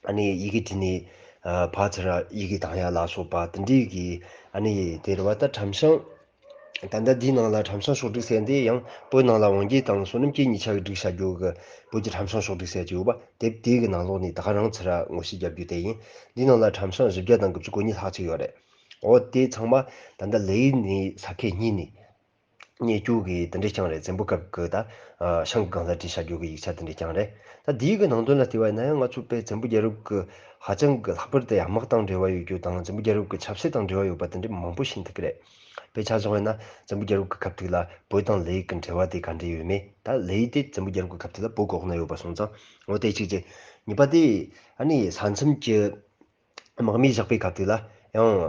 ཨ་ནི་ཡི་གེ་བྲིས་ནས་ཨ་ཕར་ཚུར་ཡི་གེ་བཏང་ཡ་ལ་སོགས་པ་དེ་འདྲས་ཀྱི་ཨ་ནི་དེ་རེད་བ། ད་ཁྲམ་ཤང་ད་ལྟ་འདིའི་ནང་ལ་ཁྲམ་ཤང་ཕྱོགས་སྒྲིག་ཟེར་འདི་ཡང་བོད་ནང་ལ་དབང་སྐྱེས་དང་བསོད་ནམས་སྐྱེས་གཉིས་ཆ་གི་སྒྲིག་བྱ་རྒྱུ་གི་བོད་ཀྱི་ཁྲམ་ཤང་ཕྱོགས་སྒྲིག་ཟེར་གྱི་ཡོད་པ། དེབ་དེ་གི་ནང་ལོགས་ནས་ད་ག་རང་ཚུར་ངོ་ཤེས་རྒྱབ་རྒྱུ་དེ་ཡིན། འདིའི་ནང་ལ་ཁྲམ་ཤང་བཞི་བརྒྱ་དང་དགུ་བཅུ་གོ་གཉིས་ལྷག་ཅིག་ཡོད་རེད། འོ་དེ་ཚང་མ་ད་ལྟ་ལེའི་ནས་ས་ཁད་གཉིས་ནས་རྙེད་རྒྱུ་གི་དེ་འདྲས་རྐྱང་རེད། བཙན་པོ་སྐབས་ཀྱི་ད་ཨ་ཤང་གི་སྒང་ལ་བྲིས་བཞག་རྒྱུ་གི་ཡིག་ཆ་དེ་འདྲས་རྐྱང་རེད། ད་འདིའི་གི་ནང་དོན་ལ་བལྟས་པ་ཡིན་ན་ཡང་ང་ཚོ་དཔེ་བཙན་པོ་རྒྱལ་རབས་ཀྱི་ཧ་ཅང་གི་ལྷག་པར་དུ་དམག་དང་འབྲེལ་བ་ཡོད་རྒྱུ་དང་བཙན་པོ་རྒྱལ་རབས་ཀྱི་ཆབ་སྲིད་དང་འབྲེལ་བ་ཡོད་པ་དེ་འདྲས་མང་པོ་ཤེས་ཐུབ་ཀྱི་རེད། དཔེ་ཆ་བཞག་པ་ཡིན་ན་བཙན་པོ་རྒྱལ་རབས་ཀྱི་སྐབས་དེ་ལ་བོད་དང་ལེའི་གི་འབྲེལ་བ་དེ་ག་འདྲས་ཡོད་མེད། ད་ལེའི་དེ་བཙན་པོ་རྒྱལ་རབས་ཀྱི་སྐབས་དེ་ལ་བོད་གི་འོག་ན་ཡོད་པ་སོང་ཙང་འོ་དེ་གཅིག་བྱས། གཉིས་པ་དེ་ཨ་ནི་ས་མཚམས་ཀྱི་དམག་མི་བཞག་པའི་སྐབས་དེ་ལ་ཡང་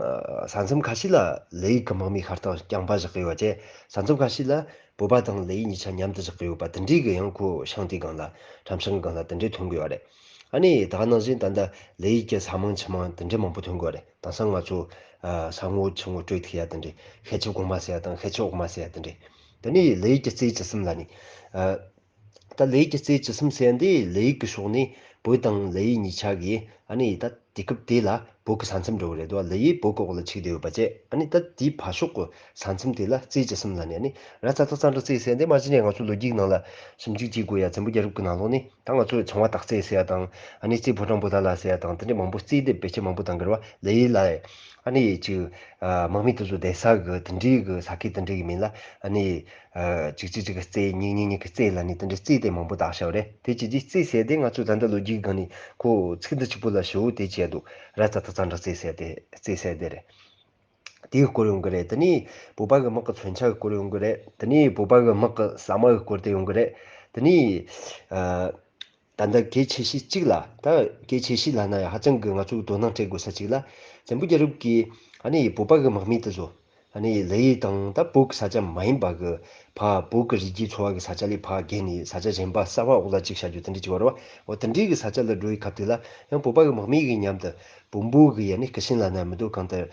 ས་མཚམས་ཁ་ཤས་ལ་ལེའི་གི་དམག་མི་ཤ་སྟག་རྐྱང་པ་བཞག་གི་ཡོད་པ་བྱས། ས་མཚམས་ཁ་ཤས་ལ་བོད་པ་དང་ལེའི་གཉིས་ཆ་མཉམ་དུ་བཞག་གི་ཡོད་པ་དེ་འདྲའི་གི་ཡང་ཁོ་ཤང་དེའི་སྒང་ལ་ཁྲམ་ཤང་གི་སྒང་ལ་དེ་འདྲའི་ཐོན་གི་ཡོད་རེད། ཨ་ནི་ད་ག་ནང་བཞིན་ད་ལྟ་ལེའི་གི་ས་མིང་ཆུ་མིང་དེ་འདྲའི་མང་པོ་ཐོན་གི་ཡོད་རེད། དེང་སང་ང་ཚོ་ཨ་ས་ངོ་ཆུ་ངོ་སྤྲོད་ཐུབ་ཡ་དེ་འདྲའི་ཤེལ་ཆུ་གོང་མ་ཟེར་ཡ་དང་ཤེལ་ཆུ་འོག་མ་ཟེར་ཡ་དེ་འདྲའི། དེ་ནས་ལེའི་གི་རྩེ་བཅུ་གསུམ་ལ་ནི་ཨ། ད་ལེའི་གི་རྩེ་བཅུ་གསུམ་ཟེར་ཡ་འདི་ལེའི་གི་ཕྱོགས་ནས་བོད་དང་ལེའི་གཉིས་ཆ་གི་ཨ་ནི་ད་དེ་སྐབས་དེ་ལ་བོད་ཀྱི་ས་མཚམས་འདྲ་བོ་རེད་འདུག་ལེའི་བོད་ཀྱི་འོག་ལ་ཆགས་བསྡད་ཡོད་པ་བྱས། ཨ་ནི་ད་དེའི་ཕར་ཕྱོགས་ཀྱི་ས་མཚམས་དེ་ལ་རྩེ་བཅུ་གསུམ་ལབ་ནས། ཨ་ནི་ར་ཙ་ཏ་ཙ་འདྲ་རྩེ་ཟེར་ཡ་འདི་མ་གཞི་ནས་ང་ཚོ་ལོ་རྒྱུས་ནང་ལ་ཞིབ་འཇུག་བྱེད་དགོས་ཡ། བཙན་པོ་རྒྱལ་རབས་ཀྱི་ནང་ལོགས་ནས་ད་ང་ཚོ་ཚངས་པ་སྟག་རྩེ་ཟེར་ཡ་དང་ཨ་ནི་རྩེ་ཕོ་བྲང་པོ་ཏ་ལ་ཟེར་ཡ་དང་དེ་འདྲའི་མང་པོ་རྩེ་དེ་ཕལ་ཆེར་མང་པོ་དང་འགལ་བ་ལེའི་ལ་ཨ་ནི་ཅིག་དམག་མི་དེ་ཚོ་བསྡད་ས་གི་དེ་འདྲའི་གི་ས་ཁུལ་དེ་འདྲའི་གི་མིང་ལ་ཨ་ནི། ཨ་ཅིག་ཅིག་ཅིག་གི་རྩེ་གཉིས་གཉིས་གཉིས་ཀྱི་རྩེ་ལ་ནི་དེ་འདྲའི་རྩེ་དེ་མང་པོ་བཏགས་བཞག་རེད། དེ་ཅི་ཅིག་རྩེ་ཟེར་དེ་ང་ཚོ་ད་ལྟ་ལོ་རྒྱུས་སྒང་ནས་ཁོ་ཚིག་འདི་གཅིག་པོ་ལ་ཞེ་པོ་དེ་བྱས་འདུག་ར་ཙ་ཏ་ཙ་འདྲ་རྩེ་ཟེར་དེ་རྩེ་ཟེར་དེ་རེད། དེའི་སྐོར་ཡོང་གི་རེད། དེ་ནས་བོད་པ་གི་དམག་གི་མཚོན་ཆ་གི་སྐོར་ཡོང་གི་རེད། དེ་ནས་བོད་པ་གི་དམག་གི་ཟ་མ་གི་སྐོར་དེ་ཡོང་གི་རེད། དེ་ནས་ཨ། ད་ལྟ་གལ་ཆེ་ཤོས་གཅིག་ལ་ད་གལ་ཆེ་ཤོས་ལབ་ན་ཡང་ཧ་ཅང་གི་ང་ཚོས་དོ་སྣང་སྤྲད་དགོས་ས་གཅིག་ལ། བཙན་པོ་རྒྱལ་རབས་ཀྱི་ཨ་ནི་བོད་པ་གི་དམག་མི་དེ་ཚོ་ཨ་ནི་ལེའི་དང་ད་བོད་ཀྱི་ས་ཆ་མ་ཡིན་པ་གི་ཕ་བོད་ཀྱི་རིགས་རྒྱུད་ཚོ་བ་གི་ས་ཆ་ལས་ཕ་བརྒལ་ནས་ས་ཆ་གཞན་པ་གསར་པ་འོག་ལ་གཅིག་བྱ་རྒྱུ་དེ་འདྲ་གཅིག་བར་བ་འོ་དེ་འདྲའི་གི་ས་ཆ་ལ་འགྲོ་བའི་སྐབས་དེ་ལ་ཡང་བོད་པ་གི་དམག་མི་གི་མཉམ་དུ་བོན་པོ་གི་ཡ་ནི་སྐུ་ཞབས་ལབ་ན་མི་འདུག་གང་ལྟར་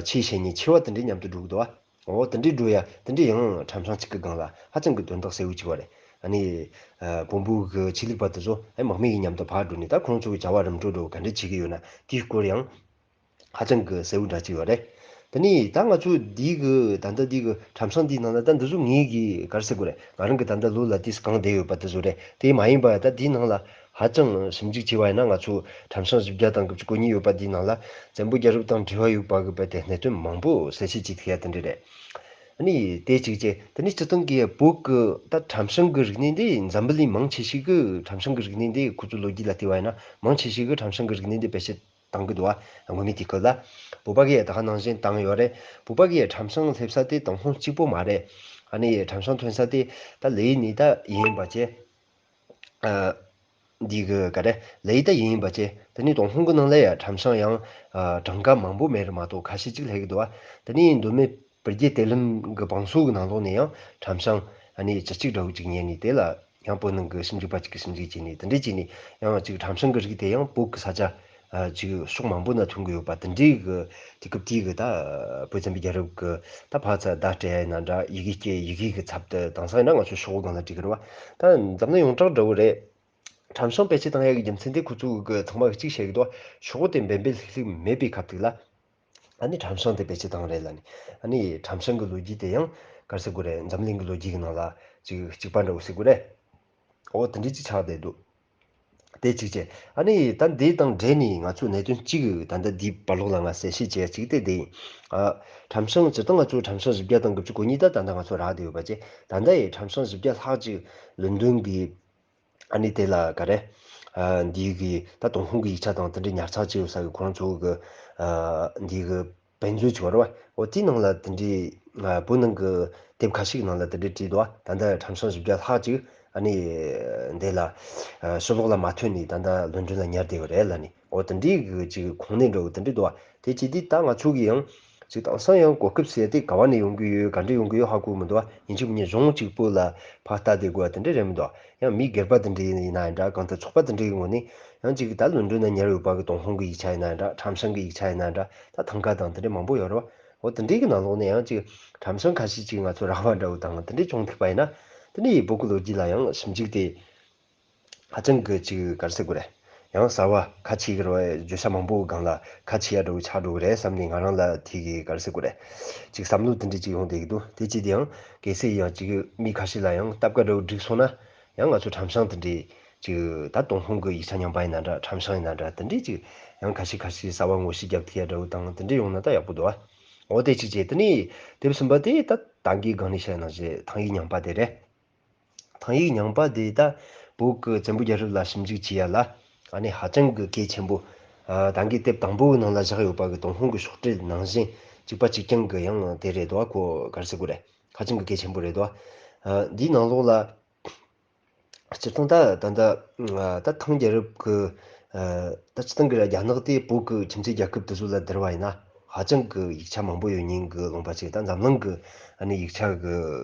ཆོས་བཤད་མཁན་ཆེ་བ་དེ་འདྲའི་མཉམ་དུ་འགྲོ་གི་འདུག་བ། འོ་དེ་འདྲའི་འགྲོ་ཡ་དེ་འདྲའི་ཡང་ཁྲམ་ཤང་གཅིག་གི་སྒང་ལ་ཧ་ཅང་གི་དོན་དག་གསལ་བོ་གཅིག་བ་རེད། ཨ་ནི་ཨ་བོན་པོ་གི་ཆོས་ལུགས་པ་དེ་ཚོ་ཨ་དམག་མི་གི་མཉམ་དུ་ཕར་འགྲོ་ནས་ད་ཁོང་ཚོ་གི་བྱ་བ་རིམ་གྲོ་འགྲོ་ག་འདྲ་བྱེད་ཀྱི་ཡོད་ན་དེའི་སྐོར་ཡང་ཧ་ཅང་གི་གསལ་བོ་འདྲ་གཅིག་ཡོད་རེད། དེ་ནས་ད་ང་ཚོ་འདི་གི་ད་ལྟ་འདི་གི་ཁྲམ་ཤང་འདིའི་ནང་ལ་ད་འདི་ཚོ་ངེད་ཀྱི་ག་རེ་ཟེར་དགོས་རེད། ང་རང་གི་ད་ལྟ་ལོ་ལ་དུས་གང་བསྡད་ཡོད་པ་དེ་ཚོ་རེད། དེ་མ་ཡིན་པ་ད་འདིའི་ནང་ལ་ཧ་ཅང་ཞིབ་འཇུག་བྱས་པ་ཡིན་ན་ང་ཚོ་ཁྲམ་ཤང་བཞི་བརྒྱ་དང་དགུ་བཅུ་གོ་གཉིས་ཡོད་པ་འདིའི་ནང་ལ་བཙན་པོ་རྒྱལ་རབས་དང་འབྲེལ་བ་ཡོད་པ་གི་དཔེ་དེ་གནད་དོན་མང་པོ་གསལ་བཤད་བྱེད་ཐུབ་ཡ་དེ་འདྲ་རེད། ཨ་ནི་དེ་གཅིག་བྱས། དེ་ནས་སྤྱིར་བཏང་གི་བོད་ཀྱི་ད་ཁྲམ་ཤང་གི་རིག་གནས་འདི་འཛམ་བུ་གླིང་མང་ཆེ་ཤོས་ཀྱི་ཁྲམ་ཤང་གི་རིག་གནས་འདི་ཁོ་ཚོའི་ལོ་རྒྱུས་ལ་བལྟས་པ་ཡིན་ན་མང་ཆེ་ཤོས་ཀྱི་ཁྲམ་ཤང་གི་རིག་གནས་འདི་བེད་སྤྱོད་བཏང་གི་འདུག་བ། སྔོན་མའི་དུས་སྐབས་ལ་བོད་པ་གིས་ད་ག་ནང་བཞིན་བཏང་ཡོད་རེད། བོད་པ་གིས་ཁྲམ་ཤང་སླེབས་ས་དེ་དང་ཕུང་གཅིག་པོ་མ་རེད། ཨ་ནི་ཁྲམ་ཤང་ཐོན་ས་དེ་ད་ལེའི་ནས་ད་ཡིན་པ་བྱས། ཨ། འདི་གི་ག་རེ་ལེའི་ད་ཡིན་ཡིན་པ་བྱས། དེ་ནི་ཏུན་ཧོང་གི་ནང་ལ་ཡ་ཁྲམ་ཤང་ཡང་ཨ་གྲངས་ཀ་མང་པོ་མེད་རེད་མ་གཏོགས་ཁ་ཤས་ཅིག་སླེབས་ཀྱི་འདུག་བ། དེ་ནི་མདོ་སྨད་བུ་རྒྱུད་གཏེར་ལམ་གི་བང་སོ་གི་ནང་ལོགས་ནས་ཡང་ཁྲམ་ཤང་ཨ་ནི་བཅུ་གཅིག་འདྲ་བོ་ཅིག་རྙེད་ནས་དེ་ལ་ཡང་བོད་ནང་གི་ཞིབ་འཇུག་པ་ཅིག་གིས་ཞིབ་འཇུག་བྱས་ནས་དེ་འདྲས་བྱས་ནས་ཡང་ཅིག་ཁྲམ་ཤང་གི་རིགས་དེ་ཡང་བོད་ཀྱི་ས་ཆ་ཨ་ཅིག་ཕྱོགས་མང་པོ་ན་ཐོན་གྱི་ཡོད་པ་དེ་འདྲའི་གི་དུས་སྐབས་དེའི་གི་ད་བོད་བཙན་པོའི་རྒྱལ་རབས་ཀྱི་ད་ཕར་ཚུར་བརྡ་སྤྲད་ཡ་ཡིན་ན་འདྲ། ཡི་གེ་སྐྱེལ་ཡི་གེ་གི་ཚབ་ཏུ་དེང་སང་ཡིན་ན་ང་ཚོ་ཤོག་བུ་སྒང་ལ་བྲིས་ཀྱི་རེད་བ། ད་འཛམ་གླིང་ཡོངས་གྲགས་འདྲ་བོ་རེད། ཁྲམ་ཤང་བེད་སྤྱོད་བཏང་ཡ་གི་རྒྱུ་མཚན་དེ་ཁོ་ཚོ་གི་ཚང་མ་གི་གཅིག་བཤད་ཀྱི་འདུག་ཤོག་བུ་དེ་འབེན་འབེན་ལྷིག་ལྷིག་མེད་པའི་སྐབས་དེ་ལ། ཨ་ནི་ཁྲམ་བྱང་དེ་བེད་སྤྱོད་བཏང་རེད་ལབ་ནི། ཨ་ནི་ཁྲམ་བྱང་གི་ལོ་རྒྱུས་དེ་ཡང་ག་རེ་ཟེར་དགོས་རེད། འཛམ་གླིང་གི་ལོ་རྒྱུས་ཀྱི་ནང་ལ་ཅིག་གཅིག་པ་འདྲ་བོ་ཟེར་དགོས་རེད། འོ་དེ་འདྲ་ཅིག་ཆགས་བསྡད་འདུག་དེ་གཅིག་བྱས། ཨ་ནི་ད་འདི་དང་འབྲེལ་ནས་ང་ཚོ་གནད་དོན་གཅིག་ད་ལྟ་འདིའི་བར་ལོགས་ལ་ང་གསལ་བཤད་བྱས་གཅིག་དེ་དེ་ཡིན། ཨ། ཁྲམ་བྱང་སྤྱིར་བཏང་ང་ཚོ་ཁྲམ་བྱང་བཞི་བརྒྱ་དང་དགུ་བཅུ་གོ་གཉིས་ད་ད་ལྟ་ང་ཚོ་རག་བསྡད་ཡོད་པ་བྱས། ད་ལྟ་ཡི་ཁྲམ་བྱང་བཞི་བརྒྱ་ལྷག་ཅིག་ལོན་ཌོན་གི་ཨ་ནི་དེ་ལ་ག་རེ། ཨ། འདི་གི་ད་ཏུན་ཧོང་གི་ཡིག་ཆ་དང་དེ་འདྲའི་ཉར་ཚགས་བྱས་ཡོད་ས་གི་ཁོ་རང་ཚོ་གི། ཨ། འདི་གི་དཔེ་མཛོད་ཅིག་ཡོད་རེད་བ། འོ་དེའི་ནང་ལ་དེ་འདྲའི། ཨ། བོད་ནང་གི་དེབ་ཁ་ཤས་ཀྱི་ནང་ལ་དེ་འདྲའི་བྲིས་འདུག་བ། ད་ལྟ་ཁྲམ་བྱང་བཞི་བརྒྱ་ལྷག་ཅིག་ཨ་ནི་འདི་ལ། ཨ། ཕྱི་ལོགས་ལ་མ་ཐོན་ནས་ད་ལྟ་ལོན་ཌོན་ལ་ཉར་བསྡད་ཡོད་རེད་ལབ་ནས། འོ་དེ་འདྲའི་གི་ཅིག་ཁུངས་སྣེ་འདྲ་བོ་དེ་འདྲ་འདུག་བ། དེ་བྱས་དུས་ད་ང་ཚོ་གི་ཡང་ཅིག་དེང་སང་ཡང་གོ་སྐབས་ཟེར་དེ་ག་བ་ནས་ཡོང་གི་ཡོད། ག་འདྲ་ཡོང་གི་ཡོད་ཧ་གོ་མི་འདུག་བ། ཡིན་གཅིག་མིན་གཉིས་གཞུང་གཅིག་པོ་ལ་ཕར་ལྟ་བསྡད་དགོས་བ་དེ་འདྲ་རེད་མི་འདུག་བ། ཡང་མི་སྒེར་པ་དེ་འདྲ་ཡིན་ན་འདྲ། གང་ལྟར་ཚོགས་པ་དེ་འདྲའི་ངོས་ནས་ཡང་ཅིག་ད་ལོན་ཌོན་ན་ཉར་ཡོད་པ་གི་ཏུན་ཧོང་གི་ཡིག་ཆ་ཡིན་ན་འདྲ། ཁྲམ་བྱང་གི་ཡིག་ཆ་ཡིན་ན་འདྲ། ད་ཐང་ག་དང་དེ་འདྲ་མང་པོ་ཡོད་རེད་བ། འོ་དེ་འདྲའི་གི་ནང་ལོགས་ནས་ཡང་ཅིག་ཁྲམ་བྱང་ཁ་ཤས་ཅིག་ང་ཚོ་རག་པ་འདྲ་བོ་དང་དེ་འདྲའི་བྱུང་ཐུབ་པ་ཡིན་ན། དེ་ནས་བོད་ཀྱི་ལོ་རྒྱུས་ལ་ཡང་ཞིབ་འཇུག་དེ་ཧ་ཅང་གི་ཅིག་ག་རེ་ཟེར་དགོས་རེད། ཡང་གསར་བ་ཁ་ཕྱེ་གི་རེད་བ། བརྗོད་བྱ་མང་པོའི་སྒང་ལ་ཁ་ཕྱེ་ཡ་འདྲ་བོ་ཆགས་འགྲོ་གི་རེད་བསམ་ནས་ང་རང་ལ་དེ་གི་ག་རེ་ཟེར་དགོས་རེད། ཅིག་བསམ་བློ་དེ་འདྲ་ཅིག་ཡོང་བསྡད་ཀྱི་འདུག་དེ་བྱས་དེ་ཡང་གལ་སྲིད་ཡང་ཅིག་མི་ཁ་ཤས་ལ་ཡང་སྟབས་ཀ་འདྲ་བོ་འགྲིག་སོང་ན། ཡང་ང་ཚོ་ཁྲམ་བྱང་དེ་འདྲའི་ཅིག་ད་ཏུན་ཧོང་གི་ཡིག་ཆ་རྙིང་པ་ཡིན་ན་འདྲ། ཁྲམ་བྱང་ཡིན་ན་འདྲ། དེ་འདྲའི་ཅིག་ཡང་ཁ་ཤས་ཁ་ཤས་གསར་བ་ངོ་ཤེས་རྒྱབ་ཐུབ་ཡ་འདྲ་བོ་དང་དེ་འདྲ་ཡོང་ན་ད་ཡག་པོ་འདུག་བ། འོ་དེ་གཅིག་བྱས། དེ་ནས་དེབ་གསུམ་པ་དེ་ད་ད་གིན་སྒང་ནས་བཤད་ནང་བཞིན་ཐང་ཡིག་རྙིང་པ་དེ་རེད། ཐང་ཡིག་རྙིང་པ་དེ་ད་བོད་ཀྱི་བཙན་པོའི་རྒྱལ་རབས་ལ་ཞིབ་འཇུག་བྱེད་ཡ་ལ་ཨ་ནི་ཧ་ཅང་གི་གལ་ཆེན་པོ། ཨ། ད་གིན་དེབ་དང་པོའི་ནང་ལ་བཞག་ཡོད་པ་གི་ཏུན་ཧོང་གི་ཤོག་དྲིལ་ནང་བཞིན་གཅིག་པ་གཅིག་རྐྱང་གི་ཡང་དེ་རེད་དོ། ཁོ་ག་རེ་ཟེར་དགོས་རེད། ཧ་ཅང་གི་གལ་ཆེན་པོ་རེད་དོ། ཨ། འདིའི་ནང་ལོགས་ལ་སྤྱིར་བཏང་ད་ད་ད་ད་ཐང་རྒྱལ་རབས་ཀྱི། ཨ། ད་སྤྱིར་བཏང་གི་རྒྱ་ནག་དེ་བོད་ཀྱི་ཁྱིམ་མཚེས་རྒྱལ་ཁབ་དེ་ཚོ་ལ་བསྡུར་བ་ཡིན་ན་ཧ་ཅང་གི་ཡིག་ཆ་མང་པོ་ཡོད་མཁན་གྱི་ལུང་པ་ཅིག་ད་འཛམ་གླིང་གི་ཨ་ནི་ཡིག་ཆ་གི་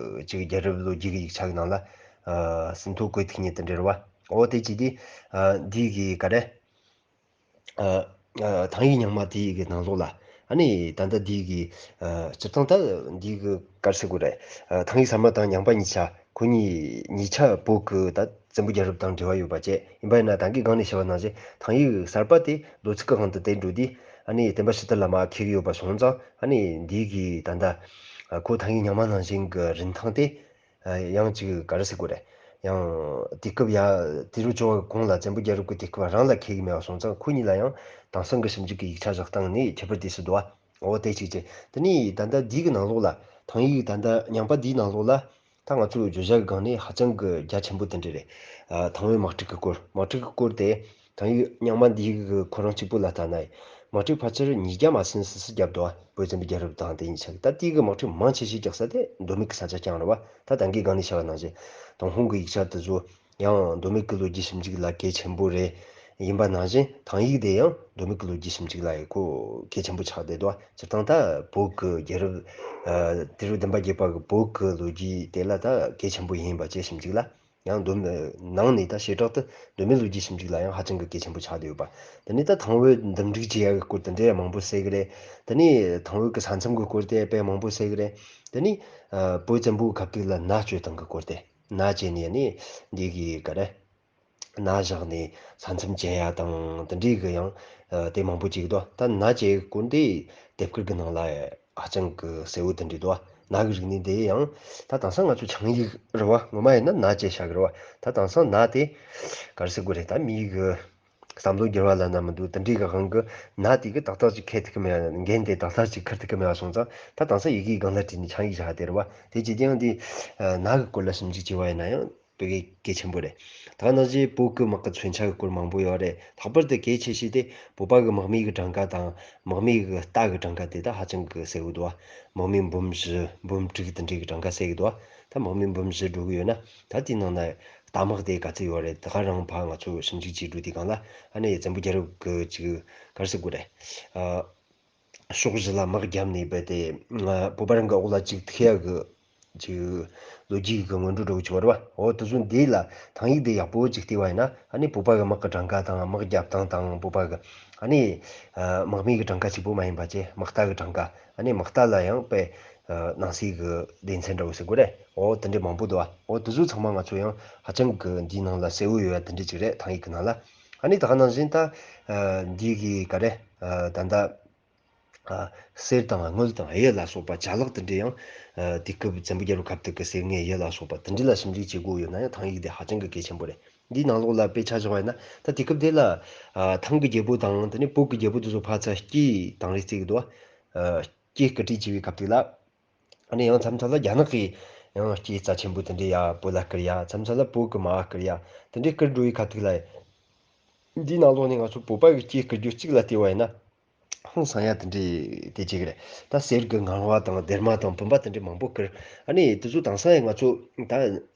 ཅིག་རྒྱལ་རབས་ལོ་རྒྱུས་ཀྱི་ཡིག་ཆ་གི་ནང་ལ། ཨ། ཟིན་ཐོ་བཀོད་ཐུབ་མཁན་དེ་འདྲ་རེད་བ། འོ་དེ་བྱས་དུས། ཨ། འདི་གི་ག་རེ། ཨ། ཨ། ཐང་ཡིག་རྙིང་མ་དེ་གི་ནང་ལོགས་ལ་ཨ་ནི་ད་ལྟ་འདི་གི། ཨ། སྤྱིར་བཏང་ད་འདི་གི་ག་རེ་ཟེར་དགོས་རེད། ཨ། ཐང་ཡིག་གསར་མ་དང་རྙིང་པ་གཉིས་ཆ་ཁོ་གཉིས་གཉིས་ཆ་བོད་ཀྱི་ད་བཙན་པོའི་རྒྱལ་རབས་དང་འབྲེལ་བ་ཡོད་པ་བཅས་ཡིན་པ་ཡིན་ན། ད་གིན་སྒང་ནས་བཤད་པ་ནང་བཞིན་ཐང་ཡིག་གསར་པ་དེ་ལོ་ཚིགས་ཀྱི་དབང་དུ་བསྡུས་འགྲོ་དུས་ཨ་ནི་བསྟན་པ་ཤིང་རྟ་བླ་མ་འཁེལ་གྱི་ཡོད་པ་སོང་ཙང་། ཨ་ནི་འདི་གི་ད་ལྟ་ཁོ་ཐང་ཡིག་རྙིང་མ་ནང་བཞིན་གྱི་རིན་ཐང་དེ། ཨ། ཡང་ཅིག་ག་རེ་ཟེར་དགོས་རེད། ཡང་དུས་སྐབས་ཡ་དུས་རབས་བཅོ་ལྔ་གོང་ལ་བཙན་པོའི་རྒྱལ་རབས་ཀྱི་དུས་སྐབས་རང་ལ་འཁེལ་གྱི་མེད་པ་སོང་ཙང་། ཁོ་གཉིས་ལ་ཡང་དེང་སང་གི་ཞིབ་འཇུག་གི་ཡིག་ཆ་བཞག་སྟངས་ནི་ཁྱད་པར་དེ་སུ་འདུག་བ། འོ་དེ་གཅིག་བྱས། དེ་ནས་ད་ལྟ་འདི་གི་ནང་ལོགས་ལ་ཐང་ཡིག་ད་ལྟ་རྙིང་པ་འདིའི་ནང་ལོགས་ལ་ད་ང་ཚོས་བརྗོད་བྱ་གི་སྒང་ནས་ཧ་ཅང་གི་རྒྱ་ཆེན་པོ་དེ་འདྲ་རེད། ཨ། ཐང་བོད་དམག་འཁྲུག་གི་སྐོར། དམག་འཁྲུག་གི་སྐོར་དེ། ཐང་ཡིག་རྙིང་མ་འདིའི་གི་ཁོ་རང་གཅིག་པོ་ལ་ལྟ་ན་ཡང་དམག་འཁྲུག་ཕལ་ཆེར་ཉིས་བརྒྱ་མ་ཟིན་སུ་སུ་བརྒྱབ་འདུག་བ། བོད་བཙན་པོའི་རྒྱལ་རབས་དང་དེ་གཉིས་ཆ་གི། ད་དེའི་གི་དམག་འཁྲུག་མང་ཆེ་ཤོས་རྒྱག་ས་དེ་མདོ་སྨད་ཀྱི་ས་ཆ་རྐྱང་རེད་བ། ད་ད་གིན་སྒང་ནས་བཤད་པ་ནང་བཞིན་ཏུན་ཧོང་གི་ཡིག་ཆ་དེ་ཚོ་ཡང་མདོ་སྨད་ཀྱི་ལོ་རྒྱུས་ཞིབ་འཇུག་ལ་གལ་ཆེན་པོ་རེད། ཡིན་པ་ནང་བཞིན་ཐང་ཡིག་དེ་ཡང་མདོ་སྨད་ཀྱི་ལོ་རྒྱུས་ཞིབ་འཇུག་ལ་ཡང་ཁོ་གལ་ཆེན་པོ་ཆགས་བསྡད་འདུག་བ། སྤྱིར་བཏང་ད་བོད་ཀྱི་རྒྱལ་རབས། ཨ། དུས་རབས་བདུན་པ་བརྒྱད་པ་གི་བོད་ཀྱི་ལོ་རྒྱུས་དེ་ལ་ད་གལ་ཆེན་པོ་ཡིན་པ་བཅས་ཞིབ་འཇུག་ལ། ཡང་མདོ་སྨད་ནང་ནས་ད་བྱེ་བྲག་ཏུ་མདོ་སྨད་ལོ་རྒྱུས་ཞིབ་འཇུག་ལ་ཡང་ཧ་ཅང་གི་གལ་ཆེན་པོ་ཆགས་བསྡད་ཡོད་པ། དེ་ནས་ད་ཐང་བོད་འདུམ་འགྲིག་བྱེད་ཡག་གི་སྐོར་དེ་འདྲ་ཡང་མང་པོ་གསལ་གི་རེད། དེ་ནས་ཐང་བོད་ཀྱི་ས་མཚམས་ཀྱི་སྐོར་དེ་དཔེ་མང་པོ་གསལ་གི་རེད། དེ་ནས། ཨ། བོད་བཙན་པོའི་ཁ་ཐུག་ལ་མནའ་བསྐྱལ་སྟངས་ཀྱི་སྐོར་དེ། མནའ་བསྐྱལ་ནས་ནི་འདི་གི་ག་རེ། མནའ་བཞག་ནས་ས་མཚམས་བཅད་ཡ་དང་དེ་འདྲའི་གི་ཡང་། ཨ། དེ་མང་པོ་ཅིག་འདུག་ད་མནའ་བསྐྱལ་སྐོར་འདི་དེབ་དཀར་གི་ནང་ལ་ཧ་ཅང་གི་གསལ་བོ་དེ་འདྲ་འདུག་མནའ་གི་རིག་གནས་འདི་ཡང་ད་དེང་སང་ང་ཚོ་ཆིངས་ཡིག་རེད་བ། ངོ་མ་ཡིན་ན་མནའ་བཅད་བཞག་གི་རེད་བ། ད་དེང་སང་མནའ་དེ་ག་རེ་ཟེར་དགོས་རེད། ད་མིའི་གི་བསམ་བློ་འགྱུར་བ་ལབ་ན་མི་འདུག་དེ་འདྲའི་གི་དབང་གིས་མནའ་དེ་གི་ཏག་ཏག་ཅིག་འཁེལ་ཐུབ་ཀྱི་མེད། འགན་དེ་ཏག་ཏག་ཅིག་འཁུར་ཐུབ་ཀྱི་མེད་པ་སོང་ཙང་། ད་དེང་སང་ཡི་གེའི་སྒང་ལ་བྲིས་ནས་ཆིངས་ཡིག་བཞག་དེ་རེད་བ། དེ་བྱེད་དུས་ཡང་དེ་མནའ་གི་སྐོར་ལ་ཞིབ་འཇུག་བྱས་པ་ཡིན་ན་ཡང་དེ་གི་གལ་ཆེན་པོ་རེད། ད་ནང་བཞིན་བོད་ཀྱི་དམག་གི་མཚོན་ཆ་གི་སྐོར་མང་པོ་ཡོད་རེད། ལྷག་པར་དུ་གལ་ཆེ་ཤོས་དེ་བོད་པ་གི་དམག་མིའི་གི་གྲངས་ཀ་དང་དམག་མིའི་གི་རྟ་གི་གྲངས་ཀ་དེ་ད་ཧ་ཅང་གི་གསལ་བོ་འདུག་བ། དམག་མི་འབུམ་བཞི་འབུམ་དྲུག་དེ་འདྲའི་གི་གྲངས་ཀ་གསལ་གི་འདུག་བ། ད་དམག་མི་འབུམ་བཞི་འགྲོ་གི་ཡོད་ན། ད་དེའི་ནང་ན་རྟ་དམག་དེ་ག་ཚོད་ཡོད་རེད། ད་ག་རང་ཕར་ང་ཚོ་ཞིབ་འཇུག་བྱེད་འགྲོ་དུས་སྒང་ལ་ཨ་ནི་བཙན་པོའི་རྒྱལ་རབས་ཀྱི་ཅིག་ག་རེ་ཟེར་དགོས་རེད། ཨ། ཕྱོགས་བཞི་ལ་དམག་བརྒྱབ་ནས་རྦད་དེ་ང་བོད་པ་རང་གི་འོག་ལ་ཅིག་ཐུག་ཡག་གི་ཅིག་ལོ་རྒྱུས་ཀྱི་སྔོན་འགྲོ་འདྲ་བོ་ཅིག་ཡོད་རེད་བ། འོ་དེ་ཚོ་འདི་ལ་ཐང་ཡིག་དེ་ཡག་པོ་ཅིག་བལྟས་པ་ཡིན་ན། ཨ་ནི་བོད་པ་གི་དམག་གི་གྲངས་ཀ་དང་དམག་རྒྱབ་སྟངས་དང་། བོད་པ་གི་ཨ་ནི་ཨ་དམག་མི་གི་གྲངས་ཀ་གཅིག་པོ་མ་ཡིན་པ་བྱས་དམག་རྟ་གི་གྲངས་ཀ། ཨ་ནི་དམག་རྟ་ལ་ཡང་དཔེ་ཨ་ནང་གསེས་ཀྱི་སྡེ་ཚན་འདྲ་བོ་ཟེར་དགོས་རེད། འོ་དེ་འདྲ་མང་པོ་འདུག་བ། འོ་དེ་ཚོ་ཚང་མ་ང་ཚོ་ཡང་ཧ་ཅང་གི་འདིའི་ནང་ལ་གསལ་བོ་ཡོད་ཡ་དེ་འདྲ་ཅིག་རེད། ཐང་ཡིག་གི་ནང་ལ། ཨ་ནི་ད་ག་ནང་བཞིན་ད་ཨ་འདི་གི་ག་རེ། ཨ་ད་ལྟ་ ཨ། གསེར་དང་དངུལ་དང་གཡུ་ལ་སོགས་པ་ཅ་ལག་དེ་འདྲས་ཡང་། ཨ། དུས་སྐབས་བཙན་པོ་རྒྱལ་པོའི་སྐབས་དེ་གི་གསེར་དངུལ་གཡུ་ལ་སོགས་པ་དེ་འདྲས་ལ་ཞིབ་འཇུག་བྱེད་དགོས་ཡོད་ན་ཡང་ཐང་ཡིག་དེ་ཧ་ཅང་གི་གལ་ཆེན་པོ་རེད། འདིའི་ནང་ལོགས་ལ་དཔེ་ཆ་བཞག་པ་ཡིན་ན་ད་དུས་སྐབས་དེ་ལ། ཨ། ཐང་གི་རྒྱལ་པོ་དང་དེ་ནས་བོད་ཀྱི་རྒྱལ་པོ་དེ་ཚོ་ཕར་ཚུར་སྐད་དང་རེས་བརྩི་གི་འདུག་ཨ། སྐད་སྐུལ་ཁྲིད་བྱེད་པའི་སྐབས་དེ་ལ། ཨ་ནི་ཡང་མཚམས་མཚམས་ལ་རྒྱ་ནག་གིས་ཡང་སྐད་རྩ་ཆེན་པོ་དེ་འདྲས་ཡ་བོད་ལ་བསྐུར་ཡ། མཚམས་མཚམས་ལ་བོད་ཀྱི་མར་བསྐུར་ཡ། དེ་འདྲས་བསྐུར་འགྲོ་བའི་ཁ་ཐུག་ལ། འདིའི་ནང་ལོགས་ནས་ང་ཚོ་བོད་པ་གི་སྐད་བསྐུར་རྒྱུ་གཅིག་ལ་བལྟས་པ་ཡིན་ན། ཧང་སང་ཡ་དེ་འདྲས་དེ་གཅིག་རེད། ད་གསེར་གྱི་ངང་པ་དང་སྡེར་མ་དང་བུམ་པ་དེ་འདྲས་མང་པོ་བསྐུར། ཨ་ནི་དེ་ཚོ་དེང་སང་ཡང་ང་ཚོ་ད་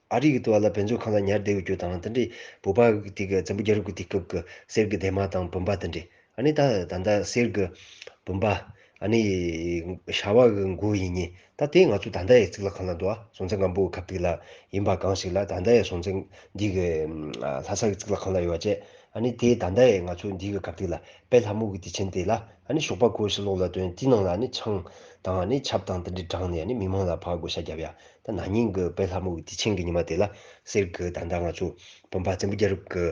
ཨ་རི་གི་དུ་བ་ལ་དཔེ་མཛོད་ཁང་ལ་ཉར་བསྡད་ཡོད་རྒྱུ་དང་། དེ་འདྲས་བོད་པ་གི་དེ་གི་བཙན་པོ་རྒྱལ་རབས་ཀྱི་དུས་སྐབས་ཀྱི་གསེར་གྱི་སྡེར་མ་དང་བུམ་པ་དེ་འདྲས། ཨ་ནི་ད་ད་ལྟ་གསེར་གྱི་བུམ་པ། ཨ་ནི་ཤ་བ་གི་མགོ་ཡིན་ཉིན་ད་དེ་ང་ཚོ་ད་ལྟ་ཡི་གཙུག་ལག་ཁང་ལ་འདུག་ཨ། སྲོང་བཙན་སྒམ་པོའི་སྐབས་དུས་ལ་ཡིན་པ་གང་ཞིག་ལ་ད་ལྟ་ཡི་སྲོང་བཙན་འདི་གི་ཨ་ལྷ་ས་གི་གཙུག་ལག་ཁང་ལ་ཡོད་པ་བཅས། ཨ་ནི་དེ་ད་ལྟ་ཡི་ང་ཚོ་འདི་གི་སྐབས་དུས་ལ་དཔལ་ལྷ་མོ་གི་དུས་ཆེན་དེ་ལ། ཨ་ནི་ཞོགས་པ་ཁོ་ཕྱི་ལོགས་ལ་ཐོན། དེའི་ནང་ལ་ཨ་ནི་ཆང་དང་ཨ་ནི་ཆབ་དང་དེ་འདྲའི་དྲངས་ནས་ཨ་ནི་མི་མང་ལ་ཕར་བགོ་བཤའ་བརྒྱབ་ཡ། ད་ན་ནིང་གི་དཔལ་ལྷ་མོ་གི་དུས་ཆེན་གི་ཉི་མ་དེ་ལ་གསེར་གི་ད་ལྟ་ང་ཚོ་བུམ་པ་བཙན་པོ་རྒྱལ་རབས་གི་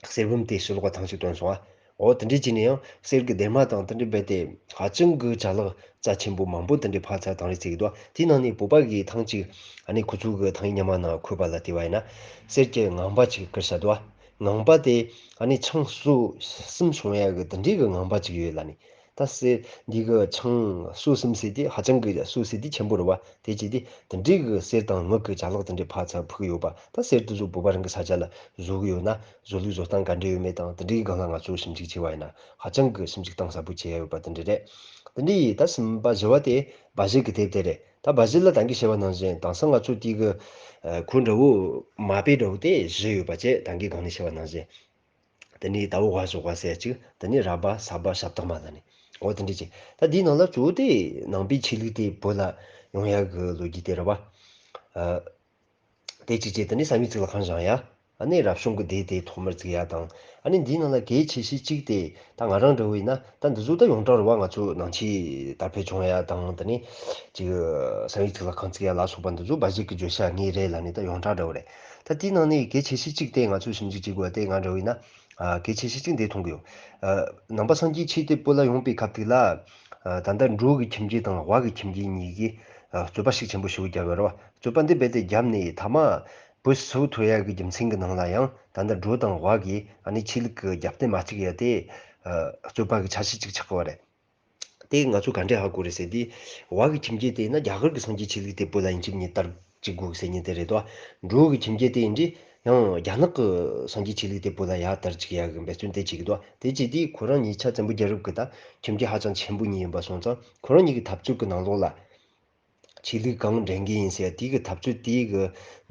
གསེར་བུམ་དེ་ཕྱི་ལོགས་ཐེངས་གཅིག་བཏོན་སོང་ཨ། འོ་དེ་འདྲས་བྱས་ནས་ཡང་གསེར་གྱི་སྡེར་མ་དང་དེ་འདྲས་རྦད་དེ་ཧ་ཅང་གི་ཅ་ལག་རྩ་ཆེན་པོ་མང་པོ་དེ་འདྲས་ཕར་ཚུར་བཏང་རེས་བྱེད་ཀྱི་འདུག་དེའི་ནང་ནས་བོད་པ་གིས་ཐེངས་གཅིག་ཨ་ནི་ཁོ་ཚོ་གི་ཐང་ཡིག་ཉི་མ་ནང་འཁོད་པ་ལ་བལྟས་པ་ཡིན་ན། གསེར་གྱི་ངང་པ་ཅིག་བསྐུར་བཞག་འདུག་ངང་པ་དེ་ཨ་ནི་ཆང་སོ་གསུམ་བྱུང་ཡ་གི་དེ་འདྲས་གི་ངང་པ་ཅིག་ཡོད་ལ་ནི། ད་གསེར་འདི་གི་ཆང་སོ་གསུམ་ཟེར་དེ་ཧ་ཅང་གི་སོ་ཟེར་དེ་ཆེན་པོ་རེད་བ། དེ་བྱས་ཏེ་དེ་འདྲའི་གི་གསེར་དང་དངུལ་གི་ཅ་ལག་དེ་འདྲའི་ཕར་ཚུར་ཕུད་ཀྱི་ཡོད་པ། ད་གསེར་དེ་ཚོ་བོད་པ་རང་གི་ས་ཆ་ལ་བཟོ་གི་ཡོད་ན་བཟོ་ལུགས་བཟོ་སྟངས་ག་འདྲ་ཡོད་མེད་དང་། དེ་འདྲའི་སྒང་ལ་ང་ཚོ་ཞིབ་འཇུག་བྱས་པ་ཡིན་ན་ཧ་ཅང་གི་ཞིབ་འཇུག་གཏིང་ཟབ་པོ་བྱས་ཡོད་པ་དེ་འདྲ་རེད། དེ་འདྲའི་ད་གསུམ་པ་བཞི་བ་དེ་སྦ་བཞེད་ཀྱི་དེབ་དེ་རེད། ད་སྦ་བཞེད་ལ་ད་གིན་བཤད་པ་ནང་བཞིན་དེང་སང་ང་ཚོ་དེ་གི་ཁོ་འདྲ་བོ་མ་དཔེ་འདྲ་བོ་དེ་བཞི་ཡོད་པ་བཅས། ད་གིན་གོང་ནས་བཤད་པ་ནང་བཞིན། དེ་ནས་ཟླ་བོ་ཝ་ཞོག་པ་ཟེར་གཅིག་དེ་ནས་ར་བ་ས་བ་ཞབས་བཏགས་མ་ལ་ནི། འོ་དེ་འདྲ་ཅིག་ད་འདིའི་ནང་ལ་གཙོ་བོ་དེ་ནང་པའི་ཆོས་ལུགས་དེ་བོད་ལ་ཡོང་ཡ་གི་ལོ་རྒྱུས་དེ་རེད་བ། ཨ། དེ་གཅིག་བྱས། དེ་ནས་བསམ་ཡས་གཙུག་ལག་ཁང་བཞེངས་ཡ། ཨ་ནི་རབ་བྱུང་གི་སྡེ་དེ་ཐོག་མར་བཙུགས་ཡ་དང་། ཨ་ནི་འདིའི་ནང་ལ་གལ་ཆེ་ཤོས་གཅིག་དེ་ད་ང་རང་འདྲ་བོ་ཡིན་ན་ད་འདི་ཚོ་ད་ཡོངས་གྲགས་རེད་བ། ང་ཚོ་ནང་ཆོས་དར་འཕེལ་བྱུང་ཡ་དང་། དེ་ནས་ཅིག་བསམ་ཡས་གཙུག་ལག་ཁང་བཙུགས་ཡ་ལ་སོགས་པ་འདི་ཚོ་སྦ་བཞེད་ཀྱི་བརྗོད་བྱ་ངེས་རེད་ལབ་ནས་ད་ཡོངས་གྲགས་འདྲ་བོ་རེད། ད་དེའི་ནང་ནས་གལ་ཆེ་ཤོས་གཅིག་དེ་ང་ཚོས་ཞིབ་འཇུག་བྱེད་དགོས་པ་དེ་ང་འདྲ་བོ་ཡིན་ན། ཨ། གལ་ཆེ་ཤོས་གཅིག་འདི་མཐོང་གི་ཡོད། ཨ། ནང་པ་སངས་རྒྱས་ཆོས་དེ་བོད་ལ་ཡོང་པའི་སྐབས་དེ་ལ། ཨ། ད་ལྟ་འབྲུག་གི་ཁྱིམ་རྒྱུད་དང་ཝ་གི་ཁྱིམ་རྒྱུད་གཉིས་ཀྱིས། ཨ། རྩོད་པ་ཤུགས་ཆེན་པོ་ཞེ་པོ་བརྒྱབ་ཡོད་རེད་བ། རྩོད་པ་འདི་རྦད་དེ་བརྒྱབ་ནས་མཐའ་མ་བོད་སིལ་བུ་ཐོར་ཡ་གི་རྒྱུ་མཚན་གྱི་ནང་ལ་ཡང་ད་ལྟ་འབྲུག་དང་ཝ་གིས་ཨ་ནི་ཆོས་ལུགས་ཀྱི་རྒྱབ་རྟེན་མ་བརྩིགས་ཡ་དེ། ཨ། རྩོད་པ་གི་ཆ་ཤས་གཅིག་ཆགས་ཀྱི་ཡོད་རེད། དེ་ང་ཚོས་ག་འདྲས་ཧ་གོ་རེད་ཟེར་དུས། ཝ་གི་ཁྱིམ་རྒྱུད་དེ་ཡིན་ན་རྒྱ་གར་གྱི་སངས་རྒྱས་ཆོས་ལུགས་དེ་བོད་ལ་ཡིན་གཅིག་མིན་གཉིས་དར་གཅིག་དགོས་ཟེར་མཁན་དེ་རེད་དོ། འབྲུག་གི་ཁྱིམ་རྒྱུད་དེ་ཡིན་དུས་ཡང་རྒྱ་ནག་གི་སངས་རྒྱས་ཆོས་ལུགས་དེ་བོད་ལ་ཡར་དར་གཅིག་ཡ་གི་འབད་བརྩོན་དེ་བྱེད་ཀྱི་འདུག་དེ་བྱེད་དུས་ཁོ་རང་གཉིས་ཆ་བཙན་པོ་རྒྱལ་རབས་ཀྱི་ད་ཁྱིམ་རྒྱུད་ཧ་ཅང་ཆེན་པོ་གཉིས་ཡིན་པ་སོང་ཙང་། ཁོ་རང་གཉིས་ཀྱི་འཐབ་རྩོད་ཀྱི་ནང་ལོགས་ལ། ཆོས་ལུགས་གང་འདྲེན་གྱི་ཡིན་ཟེར་དེའི་གི་འཐབ་རྩོད་དེའི་གི་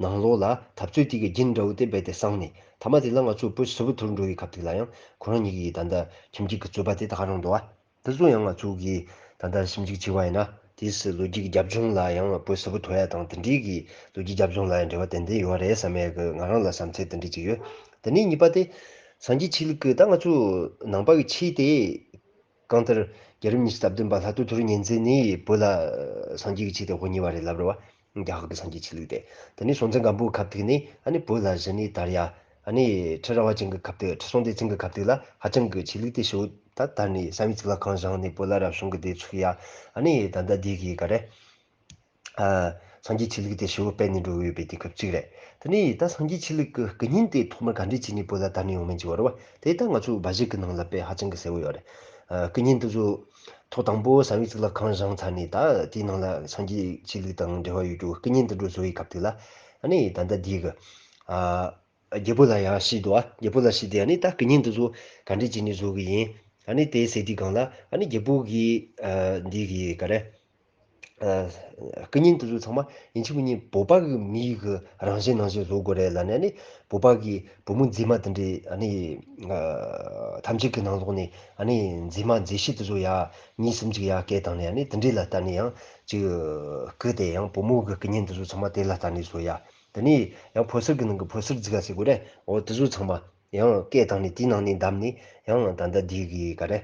ནང་ལོགས་ལ་འཐབ་རྩོད་དེའི་གི་རྒྱུན་འདྲ་བོ་དེ་རྦད་དེ་སངས་ནས། མཐའ་མ་དེ་ལ་ང་ཚོ་བོད་སིལ་བུ་ཐོར་འགྲོ་བའི་སྐབས་དེ་ལ་ཡང་ཁོ་རང་གཉིས་ཀྱི་ད་ལྟ་ཁྱིམ་རྒྱུད་ཀྱི་རྩོད་པ་དེ་ད་ག་རང་འདུག་བ། དེ་ཚོ་ཡང་ང་ཚོ་གིས་ད་ལྟ་ཞིབ་འཇུག་བྱས་པ་ཡིན་ན། དེའི་ལོ་རྒྱུས་ཀྱི་རྒྱབ་ལྗོངས་ལ་ཡང་བོད་སིལ་བུ་ཐོར་ཡ་དང་དེ་འདྲའི་གི་ལོ་རྒྱུས་རྒྱབ་ལྗོངས་ལ་ཡང་འབྲེལ་བ་ཏན་ཏན་ཡོད་རེད་བསམ་ཡ་གི་ང་རང་ལ་བསམ་ཚུལ་དེ་འདྲ་ཅིག་ཡོད། དེ་ནས་གཉིས་པ་དེ། སངས་རྒྱས་ཆོས་ལུགས་ཀྱི་ད་ང་ཚོ་ནང་པ་གི་ཆོས་དེ། གང་ལྟར་རྒྱལ་རབས་ཉི་ཤུ་རྩ་བདུན་པ་ལྷ་ཐོ་ཐོ་རི་གཉན་བཙན་ནས་བོད་ལ་སངས་རྒྱས་ཀྱི་ཆོས་དེ་དབུ་བརྙེས་པ་རེད་ལབ་རེད་བ། རྒྱ་གར་གྱི་སངས་རྒྱས་ཆོས་ལུགས་དེ། དེ་ནས་སྲོང་བཙན་སྒམ་པོའི་སྐབས་དེ་ནས་ཨ་ནི་བོད་ལ་གཞི་ནས་དར་ཡ། ཨ་ནི་ཁྲི་རལ་པ་ཅན་གྱི་སྐབས་དེ། ཁྲི་སྲོང་ལྡེ་བཙན་གྱི་སྐབས་དེ་ལ་ཧ་ཅང་གི་ཆོས་ལུགས་དེ་ཞེ་པོ་ད་དར་ནས་བསམ་ཡས་གཙུག་ལག་ཁང་བཞེངས་ནས་བོད་ལ་རབ་བྱུང་གི་སྡེ་ཚུགས་ཡ། ཨ་ནི་ད་ལྟ་འདི་གི་ག་རེ། ཨ། སངས་རྒྱས་ཆོས་ལུགས་དེ་ཞེ་པོ་སྤེལ་ནས་འགྲོ་གི་ཡོད་པའི་དུས་སྐབས་གཅིག་རེད། དེ་ནས་ད་སངས་རྒྱས་ཆོས་ལུགས་ཀྱི་སྐུ་བརྙན་དེ་ཐོག་མར་ག་འདྲས་བྱས་ནས་བོད་ལ་དར་ནས་ཡོང་མིན་གྱི་བར་བ་དེ་ད་ང་ཚོ་སྦ་བཞེད་ཀྱི་ནང་ལ་དཔེ་ཧ་ཅང་གི་གསལ་བོ་ཡོད་རེད། ཨ། སྐུ་བརྙན་དེ་ཚོ་ཐོག་དང་པོ་བསམ་ཡས་གཙུག་ལག་ཁང་བཞེངས་ཚར་ནས། ད་དེའི་ནང་ལ་སངས་རྒྱས་ཆོས་ལུགས་དང་འབྲེལ་བ་ཡོད་རྒྱུ་སྐུ་བརྙན་དེ་འདྲ་བཟོ་བའི་སྐབས་དེ་ལ། ཨ་ནི་ད་ལྟ་འདི་གི། ཨ། རྒྱལ་པོ་ལ་ཡར་བཤད་འདུག་ཨ། རྒྱལ་པོ་ལ་བཤད་དེ། ཨ་ནི་ད་སྐུ་བརྙན་དེ་ཚོ་ག་འདྲས་བྱས་ནས་བཟོ་གི་ཡིན། ཨ་ནི་དེ་ཟེར་དུས་སྒང་ལ། ཨ་ནི་རྒྱལ་པོ་གིས། ཨ། འདི་གི་ག་རེ། ཨ། སྐུ་བརྙན་དེ་ཚོ་ཚང་མ་ཡིན་གཅིག་མིན་གཉིས་བོད་པ་གི་མིའི་གི་རང་བཞིན་ནང་བཞིན་བཟོ་དགོས་རེད་ལབ་ནས། ཨ་ནི་བོད་པ་གི་བུ་མོ་མཛེས་མ་དེ་འདྲས། ཨ་ནི། ཨ། ཐམས་ཅད་ཀྱི་ནང་ལོགས་ནས། ཨ་ནི་མཛེས་མ་མཛེས་ཤོས་དེ་ཚོ་ཡ་གཉིས་གསུམ་ཅིག་ཡ་སྐད་བཏང་ནས། ཨ་ནི་དེ་འདྲས་ལ་བལྟས་ནས་ཡང་ཅིག་བསྐུར་ཏེ། ཡང་བུ་མོ་གི་སྐུ་བརྙན་དེ་ཚོ་ཚང་མ་དེ་ལ་བལྟས་ནས་བཟོ་ཡ། དེ་ནས་ཡང་ཕོ་གསར་གྱི་ནང་གི་ཕོ་གསར་རྫིག་ག་ཟེར་དགོས་རེད། འོ་དེ་ཚོ་ཚང་མ་ཡང་སྐད་བཏང་ནས། དེའི་ནང་ནས་བདམས་ནས། ཡང་ད་ལྟ་འདི་གི་ག་རེ།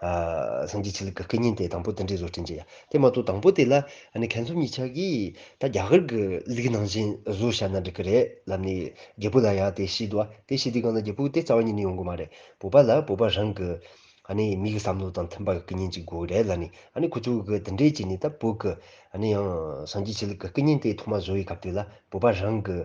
ཨ། སངས་རྒྱས་ཆོས་ལུགས་ཀྱི་སྐུ་བརྙན་དེ་དང་པོ་དེ་འདྲས་བཟོ་སྐྲུན་བྱས་ཡ། དེ་མ་གཏོགས་དང་པོ་དེ་ལ། ཨ་ནི་མཁན་ཟུར་གཉིས་ཆ་གིས་ད་རྒྱ་གར་གྱི་ལུགས་ནང་བཞིན་བཟོས་བཞག་ན་འགྲིག་གི་རེད་ལབ་ནས་རྒྱལ་པོ་ལ་ཡ་དེ་བཤད་འདུག་ཨ། དེ་བཤད་དུས་སྒང་ལ་རྒྱལ་པོ་དེ་རྩ་བ་ཉིད་ནས་ཡོང་གི་མ་རེད། བོད་པ་ལ་བོད་པ་རང་གི། ཨ་ནི་མི་གི་བསམ་བློ་དང་མཐུན་པ་གི་སྐུ་བརྙན་ཅིག་དགོས་རེད་ལབ་ནས། ཨ་ནི་ཁོ་ཚོ་གི་དེ་འདྲས་བྱས་ནས་ད་བོད་གི་ཨ་ནི་ཡང་སངས་རྒྱས་ཆོས་ལུགས་གི་སྐུ་བརྙན་དེ་ཐོག་མ་བཟོ་བའི་སྐབས་དེ་ལ་བོད་པ་རང་གི་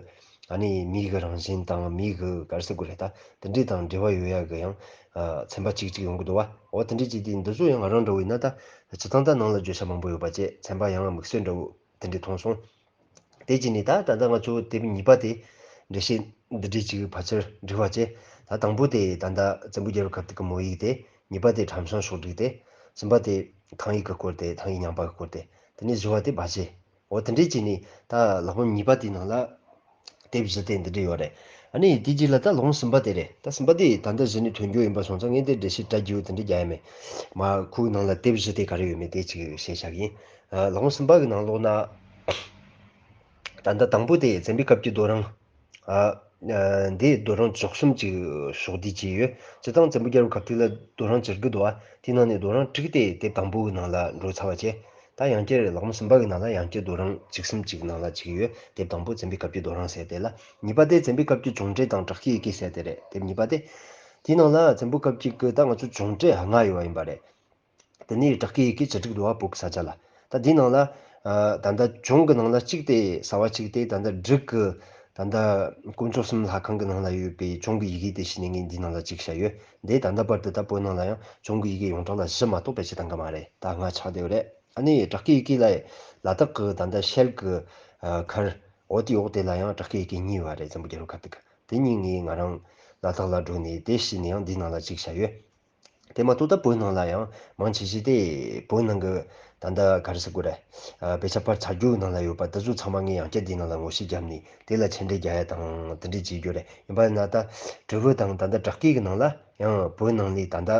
ཨ་ནི་མི་གི་རང་བཞིན་དང་མི་གི་ག་རེ་ཟེར་དགོས་རེད། ད་དེ་འདྲས་དང་འབྲེལ་བ་ཡོད་ཡ་གི་ཡང་ཨ་ཚན་པ་གཅིག་གཅིག་ཡོང་གི་འདུག་བ། འོ་དེ་འདྲས་བྱས་དུས་འདི་ཚོ་ཡང་ང་རང་འདྲ་བོ་ཡིན་ན་ད་སྤྱིར་བཏང་ད་ནང་ལ་བརྗོད་བྱ་མང་པོ་ཡོད་པ་བྱས། ཚན་པ་ཡང་དམིགས་བསལ་འདྲ་བོ་དེ་འདྲས་མཐོང་སོང་། དེ་བྱས་ནས་ད་ད་ལྟ་ང་ཚོ་དེབ་གཉིས་པ་དེ་འགྲེལ་བཤད་འདི་འདྲས་ཅིག་ཕལ་ཆེར་འགྲིག་པ་བྱས། ད་དང་པོ་དེ་ད་ལྟ་བཙན་པོའི་རྒྱལ་རབས་སྐབས་དེ་གི་མོ་ཡིག་དེ། གཉིས་པ་དེ་ཁྲམ་བྱང་ཕྱོགས་བསྒྲིགས་དེ། གསུམ་པ་དེ་ཐང་ཡིག་གི་སྐོར་དེ། ཐང་ཡིག་ཉམས་པ་གི་སྐོར་དེ། དེ་ནས་བཞི་བ་དེ་སྦ་བཞེད། འོ་དེ་འདྲས་བྱས་ནས་ད་ལྷག་པ་གཉིས་པ་དེའི་ནང་ལ་དེབ་བཞི་དེ་འདི་འདྲས་ཡོད་རེད། ཨ་ནི་དེའི་རྗེས་ལ་ད་ལྷག་པ་གསུམ་པ་དེ་རེད། ད་གསུམ་པ་དེ་ད་ལྟ་གཞི་ནས་ཐོན་རྒྱུ་ཡིན་པ་སོང་ཙང་ངས་དེ་འགྲེལ་བཤད་བཀྲ་རྒྱུ་དེ་འདྲས་རྒྱག་ཡ་མེད། མ་ཁོའི་ནང་ལ་དེབ་བཞི་དེ་ག་རེ་ཡོད་མེད་དེ་ཅིག་བཤད་བཞག་གི་ཡིན། ཨ། ལྷག་པ་གསུམ་པ་གི་ནང་ལོགས་ན། ད་ལྟ་དང་པོ་དེ་བཙན་པོའི་སྐབས་ཀྱི་རྡོ་རིང་། ཨ། ཨ། འདི་རྡོ་རིང་བཅུ་གསུམ་ཅིག་ཕྱོགས་བསྡུས་བྱས་ཡོད། སྤྱིར་བཏང་བཙན་པོའི་རྒྱལ་རབས་སྐབས་དེ་ལ་རྡོ་རིང་བཅུ་དགུ་འདུག་བ། དེའི་ནང་ནས་རྡོ་རིང་དྲུག་དེ་དེབ་དང་པོ་གི་ནང་ལ་འགྲོ་ཚར་བ་བྱས། ད་ཡང་བསྐྱར་ལྷག་པ་གསུམ་པ་གི་ནང་ལ་ཡང་བསྐྱར་རྡོ་རིང་བཅུ་གསུམ་ཅིག་ནང་ལ་ཅིག་ཡོད། དེབ་དང་པོ་བཙན་པོའི་སྐབས་ཀྱི་རྡོ་རིང་ཟེར་དེ་ལ། གཉིས་པ་དེ་བཙན་པོའི་སྐབས་ཀྱི་གྱོང་ཁྲལ་དང་དྲག་སྐྱེད་ཡི་གེ་ཟེར་དེ་རེད། དེབ་གཉིས་པ་དེ། དེའི་ནང་ལ་བཙན་པོའི་སྐབས་ཀྱི་གི་ད་ང་ཚོ་གྱོང་ཁྲལ་ལྔ་ཡོད་པ་ཡིན་པ་རེད། དེ་ནས་དྲག་སྐྱེད་ཡི་གེ་བཅུ་དྲུག་འདུག་བ། བོད་ཀྱི་ས་ཆ་ལ། ད་འདིའི་ནང་ལ། ཨ། ད་ལྟ་གྱོང་གི་ནང་ལ་གཅིག་དེ་གསར་བ་གཅིག་དེ་ད་ལྟ་འབྲུག་གི་ད་ལྟ་དཀོན་མཆོག་གསུམ་ལྷ་ཁང་གི་ནང་ལ་ཡོད་པའི་གྱོང་གི་ཡི་གེ་དེ་བྱས་ནས་ངས་འདིའི་ནང་ལ་གཅིག་བཞག་ཡོད། འདི་ད་ལྟ་བར་དུ་ད་བོད་ནང་ལ་ཡང་གྱོང་གི་ཡི་གེ་ཡོངས་གྲགས་ལ་བཞི་མ་གཏོགས་ཕལ་ཆེར་བཏང་གི་མ་རེད། ད་ལྔ་ཆགས་བསྡད་ཡོད་རེད། ཨ་ནི་དྲག་སྐྱེད་ཡི་གེ་ལ་ལ་དྭགས་ཀྱི་ད་ལྟ་ཤེལ་གྱི། ཨ། མཁར། འོ་དེའི་འོག་དེ་ལ་ཡང་དྲག་སྐྱེད་ཡི་གེ་གཉིས་ཡོད་རེད། བཙན་པོའི་རྒྱལ་རབས་སྐབས་དེ་གི། དེ་གཉིས་ངས་ང་རང་ལ་དྭགས་ལ་འགྲོ་ནས་དེ་བྱས་ནས་ཡང་འདིའི་ནང་ལ་གཅིག་བཞག་ཡོད། དེ་མ་གཏོགས་ད་བོད་ནང་ལ་ཡང་མང་ཆེ་ཤོས་དེ་བོད་ནང་གི་ད་ལྟ་ག་རེ་ཟེར་དགོས་རེད། ཨ། དཔེ་ཆ་ཕར་ཚར་རྒྱུ་གི་ནང་ལ་ཡོད་པ་དེ་ཚོ་ཚང་མ་ངས་ཡང་བསྐྱར་འདིའི་ནང་ལ་ངོ་ཤེས་བརྒྱབ་ནས་དེ་ལ་ཕྱིར་འགྲན་རྒྱག་ཡ་དང་དེ་འདྲས་བྱེད་རྒྱུ་རེད། ཡིན་པ་ན་ད་དྲིལ་བུ་དང་ད་ལྟ་དྲག་སྐྱེད་ཀྱི་ནང་ལ་ཡང་བོད་ནང་ལས་ད་ལྟ་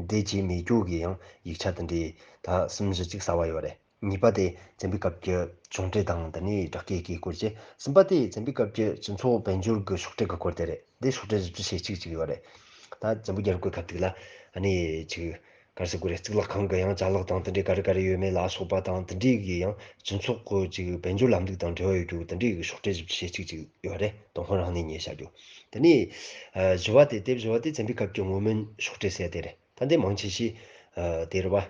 འདི་བྱས་མེད་རྒྱུ་གི་ཡང་ཡིག་ཆ་དེ་འདྲས་ད་གསུམ་བཞི་ཅིག་གསར་བ་ཡོད་རེད། གཉིས་པ་དེ་བཙན་པོའི་སྐབས་ཀྱི་གྱོང་ཁྲལ་དང་དེ་ནས་དྲག་སྐྱེད་ཀྱི་སྐོར་གྱི། གསུམ་པ་དེ་བཙན་པོའི་སྐབས་ཀྱི་སྤྱི་ཚོགས་དཔལ་འབྱོར་གྱི་ཤོག་དྲིལ་གྱི་སྐོར་དེ་རེད། འདི་ཤོག་དྲིལ་བཞི་བཅུ་ཞེ་གཅིག་ཅིག་ཡོད་རེད། ད་བཙན་པོའི་རྒྱལ་རབས་ཀྱི་སྐབས་དེ་ལ་ཨ་ནི་ཅིག་ག་རེ་ཟེར་དགོས་རེད། གཙུག་ལག་ཁང་གི་ཡང་ཅ་ལག་དང་དེ་འདྲའི་ག་རེ་ག་རེ་ཡོད་མེད་ལ་སོགས་པ་དང་། དེ་འདྲའི་གི་ཡང་སྤྱི་ཚོགས་ཀྱི་ཅིག་དཔལ་འབྱོར་ལམ་ལུགས་དང་འབྲེལ་བ་ཡོད་རྒྱུ་དེ་འདྲའི་གི་ཤོག་དྲིལ་བཞི་བཅུ་ཞེ་གཅིག་ཅིག་ཡོད་རེད། ཏུན་ཧོང་རང་གནས་ཉེ་བྱ་རྒྱུ། དེ་ནས་ཨ་བཞི་བ་དེ། དེབ་བཞི་བ་དེ་བཙན་པོའི་སྐབས་ཀྱི་བསྔོ་སྨོན་ཤོག་དྲིལ་ཟེར་དེ་རེད། ད་འདི་མང་ཆེ་ཤོས་ཨ་དེ་རེད་བ།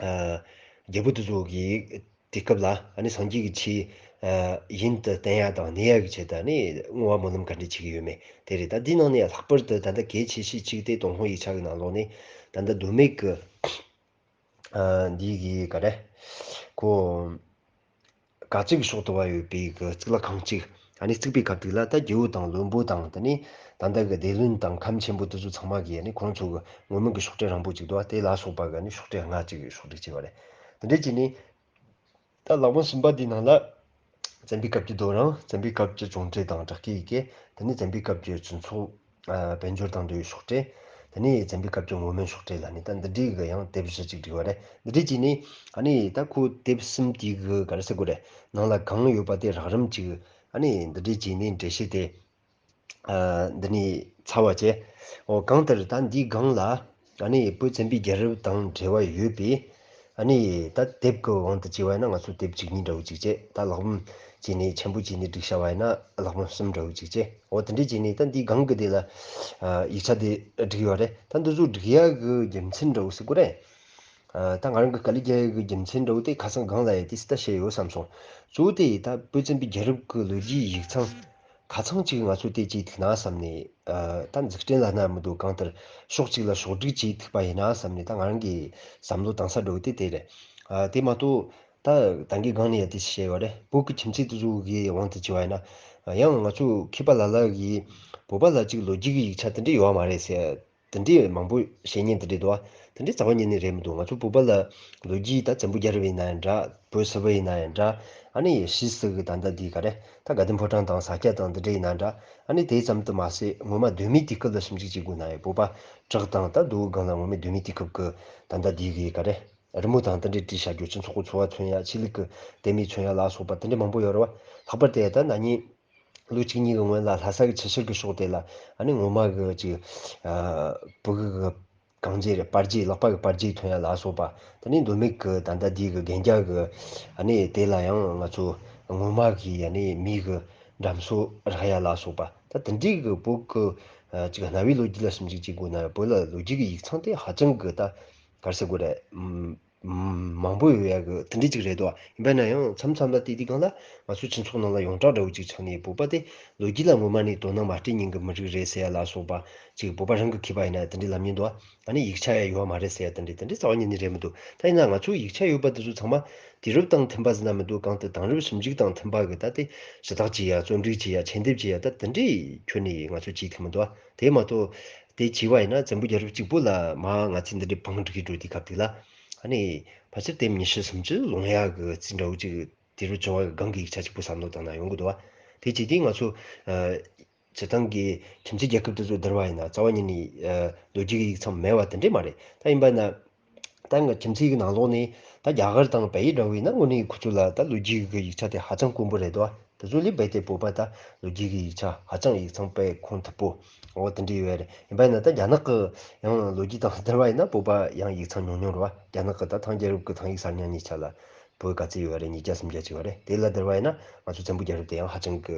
ཨ། རྒྱལ་པོ་དེ་ཚོ་གིས་དེ་སྐབས་ལ་ཨ་ནི་སངས་རྒྱས་ཀྱི་ཆོས་ཨ་ཡུན་དུ་བསྟན་ཡ་དང་གནས་ཡ་གི་ཆེད་དུ་ཨ་ནི་བསྔོ་བ་སྨོན་ལམ་ག་འདྲས་བྱེད་ཀྱི་ཡོད་མེད་དེ་རེད། ད་འདིའི་ནང་ནས་ལྷག་པར་དུ་ད་ལྟ་གལ་ཆེ་ཤོས་གཅིག་དེ་ཏུན་ཧོང་ཡིག་ཆ་གི་ནང་ལོགས་ནས་ད་ལྟ་མདོ་སྨད་ཀྱི་ཨ་འདི་གི་ག་རེ་ཁོ། དཀའ་སྤྱད་ཀྱི་ཕྱོགས་དུ་བ་ཡོད་པའི་གི་གཙུག་ལག་ཁང་གཅིག་ཨ་ནི་བརྩིགས་པའི་སྐབས་དེ་ལ། ད་རྒྱལ་པོ་དང་བློན་པོ་དང་དེ་ནས་ད་ལྟ་གི་སྡེ་བློན་དང་ཁམས་ཆེན་པོ་དེ་ཚོ་ཚང་མ་གིས་ཨ་ནི་ཁོང་ཚོ་གི་བསྔོ་སྨོན་གྱི་ཤོག་དྲིལ་རིང་པོ་གཅིག་འདུག་བ། དེ་ལ་སོགས་པ་གི་ཨ་ནི་ཤོག་དྲིལ་ལྔ་གཅིག་གི་ཤོག་དྲིལ་བྱས་པ་རེད། དེ་འདྲ་བྱས་ནས་ད་ལྷག་པ་གསུམ་པ་འདིའི་ནང་ལ་བཙན་པོའི་སྐབས་ཀྱི་རྡོ་རིང་། བཙན་པོའི་སྐབས་ཀྱི་གྱོང་ཁྲལ་དང་དྲག་སྐྱེད་ཡི་གེ་དེ་ནས་བཙན་པོའི་སྐབས་ཀྱི་སྤྱི་ཚོགས་ཨ་དཔལ་འབྱོར་དང་འབྲེལ་བའི་ཤོག་དྲིལ། དེ་ནས་བཙན་པོའི་སྐབས་ཀྱི་བསྔོ་སྨོན་ཤོག་དྲིལ་ལ་ནི་ད་འདི་འདྲའི་གི་ཡང་དེབ་བཞི་ཅིག་བསྒྲིགས་པ་རེད། འདི་འདྲའི་བྱས་ནས་ཨ་ནི་ད་ཁོ་དེབ་གསུམ་དེའི་གི་ག་རེ་ཟེར་དགོས་རེད། ནང་ལ་གང་ཡོད་པ་དེ་རགས་རིམ་ཅིག་ཨ་ནི་འདི་འདྲའི་བྱས་ནས་འགྲེལ་བཤད་དེ་ཨ་འདི་ནས་ཚར་བ་བྱས། འོ་གང་ལྟར་ད་འདིའི་སྒང་ལ་ཨ་ནི་བོད་བཙན་པོའི་རྒྱལ་རབས་དང་འབྲེལ་བ་ཡོད་པའི་ཨ་ནི་ད་དེབ་ཀྱི་དབང་དུ་བྱས་པ་ཡིན་ན་ང་ཚོ་དེབ་བཅུ་གཉིས་འདྲ་བོ་ཅིག་བྱས། ད་ཀློག་མམ་བྱས་ནས་ཆེན་པོ་བྱས་ནས་བསྒྲིགས་བྱ་བ་ཡིན་ན་ཀློག་མམ་གསུམ་འདྲ་བོ་ཅིག་བྱས། འོ་དེ་འདྲས་བྱས་ནས་ད་འདིའི་སྒང་གི་དེ་ལ་ཨ་ཡིག་ཆ་དེ་བསྒྲིགས་ཡོད་རེད། ད་འདི་ཚོ་བསྒྲིགས་ཡ་གི་རྒྱུ་མཚན་འདྲ་བོ་ཟེར་དགོས་རེད། ཨ་ད་ང་རང་གི་དཀའ་ལས་རྒྱག་ཡ་གི་རྒྱུ་མཚན་འདྲ་བོ་དེ་ཁ་སང་སྒང་ལ་ཡ་དེ་སྲིད་ད་བཤད་ཡོད་བསམ་སོང་། གཙོ་བོ་དེ་ད་བོད་བཙན་པོའི་རྒྱལ་རབས་ཀྱི་ལོ་རྒྱུས་ཡིག་ཚང་ཁ་ཚང་གཅིག་ང་ཚོ་དེ་བྱེད་ཐུབ་ན་བསམ་ནས། ཨ་ད་འཛུགས་སྐྲུན་ལབ་ན་མི་འདུག་གང་ལྟར་ཕྱོགས་གཅིག་ལ་ཕྱོགས་བསྒྲིགས་བྱེད་ཐུབ་པ་ཡིན་ན་བསམ་ནས་ད་ང་རང་གི་བསམ་བློ་བཏང་ས་འདྲ་བོ་དེ་དེ་རེད། ཨ་དེ་མ་གཏོགས་ད་ད་གིན་སྒང་ནས་ཡ་དེ་བཤད་ཡོད་རེད། བོད་ཀྱི་ཁྱིམ་མཚེས་དེ་ཚོ་གི་དབང་དུ་བྱས་པ་ཡིན་ན། ཡང་ང་ཚོ་མཁས་པ་ལ་ལ་གིས་བོད་པ་ལ་གཅིག་ལོ་རྒྱུས་ཀྱི་ཡིག་ཆ་དེ་འདྲས་ཡོད་མ་རེད་ཟེར། དེ་འདྲས་མང་པོ་བཤད་མཁན་དེ་འདྲས་འདུག་བ། དེ་འདྲས་རྩ་བ་ཉིད་ནས་རེད་མི་འདུག་ང་ཚོ་བོད་པ་ལ་ལོ་རྒྱུས་ད་བཙན་པོ་རྒྱལ་རབས་ཡིན་ན་ཡང་འདྲ། བོད་སིལ་བུ་ཡིན་ན་ཡང་འདྲ། ཨ་ནི་ཕྱིས་སུ་གི་ད་ལྟ་འདི་ག་རེ་ད་དགའ་ལྡན་ཕོ་བྲང་དང་ས་སྐྱ་དང་འདི་འདྲས་ཡིན་ན་འདྲ། ཨ་ནི་དེ་ཙམ་དུ་མ་ཟད་སྔོན་མ་གདོད་མའི་དུས་སྐབས་ལ་ཞིབ་འཇུག་བྱེད་དགོས་ན་ཡང་བོད་པ་བྲག་དང་ད་རྡོ་སྒང་ལ་སྔོན་མའི་གདོད་མའི་དུས་སྐབས་ཀྱི་ད་ལྟ་འདི་གི་ག་རེ་རི་མོ་དང་དེ་འདྲས་བྲིས་བཞག་རྒྱུ། སྤྱི་ཚོགས་ཀྱི་འཚོ་བ་མཚོན་ཡ། ཆོས་ལུགས་ཀྱི་དད་མོས་མཚོན་ཡ་ལ་སོགས་པ་དེ་འདྲས་མང་པོ་ཡོད་རེད་བ། ལྷག་པར་དུ་ད་ན་ནིང་ལོ་གཅིག་གཉིས་ཀྱི་སྔོན་ལ་ལྷ་ས་གི་ཆུ་ཤུར་གྱི་ཕྱོགས་དེ་ལ་ཨ་ནི་སྔོན་མ་གི་ཅིག་ཨ་ཕྲུ་གུ་གི་རྐང་རྗེས་རེད། པར་རྗེས། ལག་པ་གི་པར་རྗེས་ཐོན་ཡ་ལ་སོགས་པ། དེ་ནས་མདོ་སྨད་ཀྱི་ད་ལྟ་འདི་གི་གན་རྒྱ་གི་ཨ་ནི་དེ་ལ་ཡང་ང་ཚོ་སྔོན་མ་གི་ཨ་ནི་མི་གི་འགྲམ་སོ་རག་ཡ་ལ་སོགས་པ། ད་དེ་འདྲའི་གི་བོད་ཀྱི་ ཅིག་གནའ་བོའི་ལོ་རྒྱུས་ལ་ཞིབ་འཇུག་བྱེད་དགོས་ན་བོད་ལ་ལོ་རྒྱུས་ཀྱི་ཡིག་ཚང་དེ་ཧ་ཅང་གི་ད་ག་རེ་ཟེར་དགོས་རེད། མང་པོ་ཡོད་ཡ་གི་དེ་འདྲ་ཅིག་རེད་དོ། ཡིན་པ་ན་ཡང་མཚམས་མཚམས་ལ་དེ་དུས་སྒང་ལ་ང་ཚོའི་སྤྱི་ཚོགས་ནང་ལ་ཡོངས་གྲགས་འདྲ་བོ་ཅིག་ཆགས་ནས་བོད་པ་དེ་ལོ་རྒྱུས་ལ་ངོ་མ་ནས་དོ་སྣང་མ་སྤྲད་མཁན་གྱི་མི་རིགས་རེད་ཟེར་ཡ་ལ་སོགས་པ་ཅིག་བོད་པ་རང་གི་མཁས་པ་ཡིན་ན་དེ་འདྲ་ལབ་མཁན་འདུག་ཨ་ནི་ཡིག་ཆ་ཡ་ཡོད་མ་རེད་ཟེར་ཡ་དེ་འདྲ་དེ་འདྲ་རྩ་བ་ཉིད་ནས་རེད་མི་འདུག་ད་ཡིན་ན་ང་ཚོའི་ཡིག་ཆ་ཡོད་པ་དེ་ཚོ་ཚང་མ་དུས་རབས་དང་མཐུན་པ་ཟེར་ན་མི་འདུག་གང་ལྟར་དེང་རབས་ཞིབ་འཇུག་དང་མཐུན་པ་གི་ད་དེ་ཞུ་དག་བྱེད་ཡ་རྩོམ་སྒྲིག་བྱེད་ཡ་ཆེད་འདེབས་བྱེད་ཡ་ད་དེ་འདྲའི་ཁྱོན་ནས་ང་ཚོ་བྱེད་ཐུབ་མི་འདུག་དེ་མ་གཏོགས་དེ་བྱས་པ་ཡིན་ན་བཙན་པོ་རྒྱལ་རབས་གཅིག་པོ་ལ་མ་ང་ཚོས་འདི་འདྲའི་བང་སྒྲིག་གི་འགྲོ་དུས་སྐབས་དེ་ལ་ཨ་ནི་ཕལ་ཆེར་དེབ་ཉི་ཤུ་སུམ་ཅུ་ལོངས་ཡ་གི་རྩིས་འདྲ་བོ་ཅིག་དུས་རབས་བྱུང་བ་གི་སྒང་གི་ཡིག་ཆ་གཅིག་པོ་བསམ་བློ་བཏང་ན་ཡོང་གི་འདུག་བ། དེ་བྱས་དུས་ང་ཚོ་ཨ་སྤྱིར་བཏང་གི་ཁྱིམ་མཚེས་རྒྱལ་ཁབ་དེ་ཚོ་བསྡུར་བ་ཡིན་ན་རྩ་བ་ཉིད་ནས་ཨ་ལོ་རྒྱུས་ཀྱི་ཡིག་ཚང་མེད་པ་དེ་འདྲས་མ་རེད། ད་ཡིན་པ་ན་ད་ང་ཁྱིམ་མཚེས་ཀྱི་ནང་ལོགས་ནས་ད་རྒྱ་གར་དང་བལ་ཡུལ་འདྲ་བོ་ཡིན་ན་དངོས་གནས་ཁོ་ཚོ་ལ་ད་ལོ་རྒྱུས་ཀྱི་ཡིག་ཆ་དེ་ཧ་ཅང་དཀོན་པོ་རེད་དོ། དེ་ཚོ་ལས་རྦད་དེ་བོད་པ་ད་ལོ་རྒྱུས་ཀྱི་ཡིག་ཆ་ཧ་ཅང་ཡིག་ཚང་དཔེ་ཁུངས་ཐུབ་པོ། འོ་དེ་འདྲས་ཡོད་རེད། ཡིན་པ་ཡིན་ན་ད་རྒྱ་ནག་གི་ཡང་ལོ་རྒྱུས་དང་བསྡུར་བ་ཡིན་ན་བོད་པ་ཡང་ཡིག་ཚང་ཉུང་ཉུང་རེད་བ། རྒྱ་ནག་གི་ད་ཐང་རྒྱལ་རབས་ཀྱི་ཐང་ཡིག་གསར་རྙིང་གཉིས་ཆ་ལ་བོད་ག་ཚོད་ཡོད་རེད། ཉིས་བརྒྱ་སུམ་བརྒྱ་ཅིག་ཡོད་རེད། དེ་ལ་བསྡུར་བ་ཡིན་ན་ང་ཚོ་བཙན་པོ་རྒྱལ་རབས་དེ་ཡང་ཧ་ཅང་གི་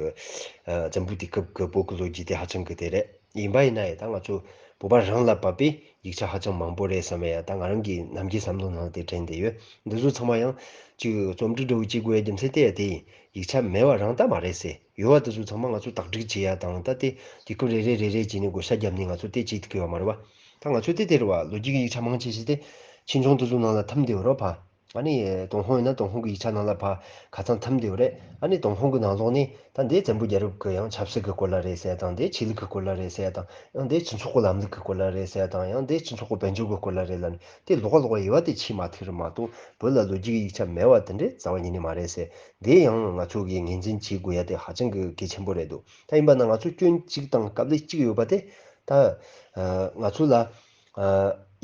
ཨ་བཙན་པོ་དུས་སྐབས་ཀྱི་བོད་ཀྱི་ལོ་རྒྱུས་དེ་ཧ་ཅང་གི་དེ་རེད། ཡིན་པ་ཡིན་ན་ཡང་ད་ང་ཚོ་བོད་པ་རང་ལ་བབས་པའི་ཡིག་ཆ་ཧ་ཅང་མང་པོ་རེད་བསམ་ཡ་ད་ང་རང་གི་ནམ་རྒྱུན་བསམ་བློ་ནང་དེ་དྲན་བསྡད་ཡོད། འདི་ཚོ་ཚང་མ་ཡང་ཅིག་རྩོམ་སྒྲིག་འདྲ་བོ་བྱེད་དགོས་ཡ་རྒྱུ་མཚན་དེ་ཡ་དེ་ཡིན། ཡིག་ཆ་མེད་པ་རང་ད་མ་རེད་ཟེར། ཡོད་པ་དེ་ཚོ་ཚང་མ་ང་ཚོ་དག་སྒྲིག་བྱེད་ཡ་དང་ད་དེ་དུས་སྐབས་རེ་རེ་རེ་རེ་བྱས་ནས་བགོ་བཤའ་བརྒྱབ་ནས་ང་ཚོ་དེ་བྱེད་ཐུབ་ཀྱི་ཡོད་མ་རེད་བ། ད་ང་ཚོ་དེ་དེ་རེད་བ། ལོ་རྒྱུས་ཀྱི་ཡིག་ཆ་མང་ཆེ་ཞིག་དེ་ཆོས་འབྱུང་དེ་ཚོ་ནང་ལ་འཐིམ་བསྡད་ཡོད་རེད་བ། ཨ་ནི་ཏུན་ཧོང་ཡིན་ན་ཏུན་ཧོང་གི་ཡིག་ཆ་ནང་ལ་ཕ་ཁ་ཚང་འཐིམ་བསྡད་ཡོད་རེད། ཨ་ནི་ཏུན་ཧོང་གི་ནང་ལོགས་ནས་ད་འདི་བཙན་པོ་རྒྱལ་རབས་ཀྱི་ཡང་ཆབ་སྲིད་ཀྱི་སྐོར་ལ་རེད་ཟེར་ཡ་དང་འདི་ཆོས་ལུགས་ཀྱི་སྐོར་ལ་རེད་ཟེར་ཡ་དང་ཡང་འདི་སྤྱི་ཚོགས་ཀྱི་ལམ་ལུགས་ཀྱི་སྐོར་ལ་རེད་ཟེར་ཡ་དང་ཡང་འདི་སྤྱི་ཚོགས་ཀྱི་དཔལ་འབྱོར་གྱི་སྐོར་ལ་རེད་ལབ་ནས་དེ་ལོགས་ཀ་ལོགས་ཀ་དབྱེ་བ་དེ་ཕྱེ་མ་ཐུབ་རེད་མ་གཏོགས་བོད་ལ་ལོ་རྒྱུས་ཀྱི་ཡིག་ཆ་མེད་པ་དེ་འདྲས་རྩ་བ་ཉིད་ནས་མ་རེད་ཟེར། འདི་ཡང་ང་ཚོ་གིས་ངོས་འཛིན་བྱེད་དགོས་ཡ་དེ་ཧ་ཅང་གི་གལ་ཆེན་པོ་རེད་འདུག་ད་ཡིན་པ་ན་ང་ཚོ་སྐྱོན་གཅིག་དང་དཀའ་ལས་གཅིག་ཡོད་པ་དེ་ད་ང་ཚོ་ལ་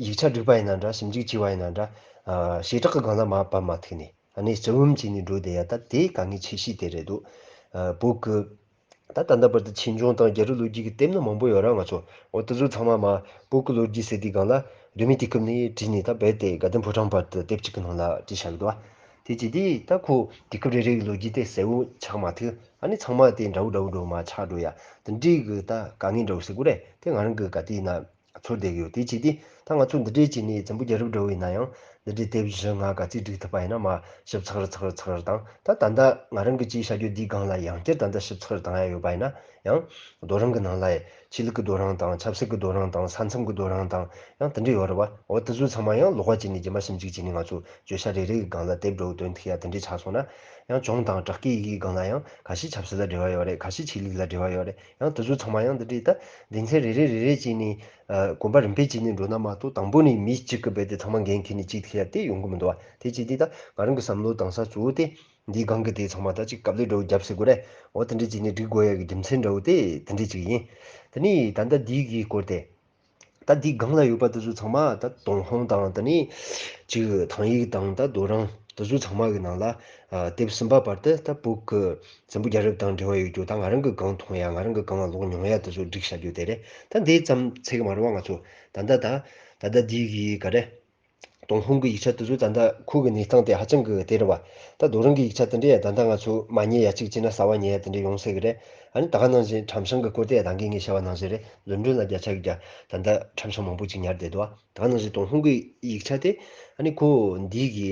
ཡིག་ཆ་སྒྲིག་པ་ཡིན་ན་འདྲ་ཞིབ་འཇུག་བྱས་པ་ཡིན་ན་འདྲ་བྱེ་བྲག་གི་སྒང་ལ་མར་བབས་མ་ཐུབ་ནས་ཨ་ནི་རྩིས་འོང་བྱས་ནས་འགྲོ་བསྡད་ཡ་ད་དེ་དཀའ་ངལ་ཆེ་ཤོས་དེ་རེད་འདུག་བོད་ཀྱི་ད་ད་ལྟ་བར་དུ་ཆོས་འབྱུང་དང་རྒྱལ་རབས་ལོ་རྒྱུས་ཀྱི་དེབ་ནི་མང་པོ་ཡོད་ར། ང་ཚོ་འོ་དེ་ཚོ་ཚང་མ་མ་བོད་ཀྱི་ལོ་རྒྱུས་ཟེར་དུས་སྒང་ལ་རིས་མེད་དུས་སྐབས་ནས་བྲིས་ནས་ད་རྦད་དེ་དགའ་ལྡན་ཕོ་བྲང་བར་དུ་དེབ་གཅིག་གི་ནང་ལ་བྲིས་བཞག་གི་འདུག་བ། དེ་བྱས་དུས་ད་ཁོ་དུས་སྐབས་རེ་རེ་གི་ལོ་རྒྱུས་དེ་གསལ་བོ་ཆགས་མ་ཐུབ། ཨ་ནི་ཚང་མ་དེ་འདྲ་བོ་འདྲ་བོ་འདྲ་བོ་མ་ཆགས་འགྲོ་ཡ་དེ་འདྲའི་གི་ད་དཀའ་ངལ་འདྲ་བོ་ཟེར་དགོས་རེད། དེ་ང་རང་གི་ག་དུས་ཡིན་ན། ཚོར་བསྡད་ཡོད། དེ་བྱས་ཏེ་ད་ང་ཚོ་འདི་འདྲའི་བྱས་ནས་བཙན་པོ་རྒྱལ་རབས་འདྲ་བོ་ཡིན་ན་ཡང་འདི་འདྲའི་དེབ་བཞི་ལྔ་ག་ཚོད་བསྒྲིགས་ཐུབ་པ་ཡིན་ན་མ་ཞིབ་ཚགས་རེ་ཚགས་རེ་ཚགས་རེ་དང་ད་ད་ལྟ་ང་རང་གི་ཅིག་བྱ་རྒྱུ་འདིའི་སྒང་ལ་ཡང་བསྐྱར་ད་ལྟ་ཞིབ་ཚགས་རེ་བཏང་ཡ་ཡོད་པ་ཡིན་ན་ཡང་རྡོ་རིང་གི་ནང་ལ་ཆོས་ལུགས་ཀྱི་རྡོ་རིང་དང་ཆབ་སྲིད་ཀྱི་རྡོ་རིང་དང་ས་མཚམས་ཀྱི་རྡོ་རིང་དང་ཡང་དེ་འདྲ་ཡོད་རེད་བ། འོ་དེ་ཚོ་ཚང་མ་ཡང་ལོགས་ཀ་བྱས་ནས་རྒྱུན་མ་ཞིབ་འཇུག་བྱས་ནས་ང་ཚོ་བརྗོད་བྱ་རེ་རེ་གི་སྒང་ལ་དེབ་འདྲ་བོ་བཏོན་ཐུབ་ཡ་དེ་འདྲ་ཆགས་སོང་ན་ཡང་གྱོང་དང་དྲག་སྐྱེད་ཡི་གེའི་སྒང་ལ་ཡང་ཁ་ཤས་ཆབ་སྲིད་ལ་འབྲེལ་བ་ཡོད་རེད། ཁ་ཤས་ཆོས་ལུགས་ལ་འབྲེལ་བ་ཡོད་རེད། ཡང་དེ་ཚོ་ཚང་མ་ཡང་འདི་འདྲའི་ད་སྡེ་ཚན་རེ་རེ་རེ་རེ་བྱས་ནས་ཨ་གོམ་པ་རིམ་པས་བྱས་ནས་འགྲོ་ན་མ་གཏོགས་དང་པོ་ནས་མི་གཅིག་གིས་རྦད་དེ་ཚང་མ་འགན་འཁྱེར་ནས་གཅིག་ཐེ་ཡ་དེ་ཡོང་གི་མི་འདུག་བ། དེ་བྱས་དུས་ད་ང་རང་གི་བསམ་བློ་བཏང་ས་གཙོ་བོ་དེ་འདིའི་སྒང་གི་དེ་ཚང་མ་ད་ཅིག་དཀའ་ལས་འདྲ་བོ་བརྒྱབ་ཟེར་དགོས་རེད། འོ་དེ་འདྲ་བྱས་ནས་སྒྲིག་དགོས་ཡ་གི་རྒྱུ་མཚན་འདྲ་བོ་དེ་དེ་འདྲ་ཅིག་ཡིན། དེ་ནས་ད་ལྟ་འདིའི་གི་སྐོར་དེ་ད་འདིའི་སྒང་ལ་ཡོད་པ་དེ་ཚོ་ཚང་མ་ད་ཏུན་ཧོང་དང་དེ་ནས་ཅིག་ཐང་ཡིག་དང་ད་རྡོ་རིང་དེ་ཚོ་ཚང་མ་གི་ནང་ལ་ཨ་དེབ་གསུམ་པ་བར་དུ་ད་བོད་ཀྱི་བཙན་པོ་རྒྱལ་རབས་དང་འབྲེལ་བ་ཡོད་རྒྱུ་དང་ང་རང་གི་སྒང་མཐོང་ཡ་ང་རང་གི་སྒང་ལ་ཀློག་མྱོང་ཡ་དེ་ཚོ་བསྒྲིགས་བཞག་རྒྱུ་དེ་རེད། ད་འདི་ཙམ་ཚད་ཀྱི་མ་རེད་བ། ང་ཚོ་ད་ལྟ་ད་ད་ལྟ་འདི་གི་ག་རེ། ཏུན་ཧོང་གི་ཡིག་ཆ་དེ་ཚོ་ད་ལྟ་ཁོ་གི་གནས་སྟངས་དེ་ཧ་ཅང་གི་དེ་རེད་བ། ད་རྡོ་རིང་གི་ཡིག་ཆ་དེ་འདྲས་ད་ལྟ་ང་ཚོ་མ་རྙེད་ཡ་གཅིག་བྱས་ན་གསར་བ་རྙེད་ཡ་དེ་འདྲས་ཡོང་སྲིད་གི་རེད། ཨ་ནི་ད་ག་ནང་བཞིན་ཁྲམ་ཤིང་གི་སྐོར་དེ་ད་གིན་ངས་བཤད་པ་ནང་བཞིན་རེད། ལོན་ཌོན་ལ་བརྒྱ་ཆ་གི་བརྒྱ་ད་ལྟ་ཁྲམ་ཤིང་མང་པོ་ཅིག་ཉར་བསྡད་འདུག་བ། ད་ག་ནང་བཞིན་ཏུན་ཧོང་གི་ཡིག་ཆ་དེ་ཨ་ནི་ཁོ་འདི་གི་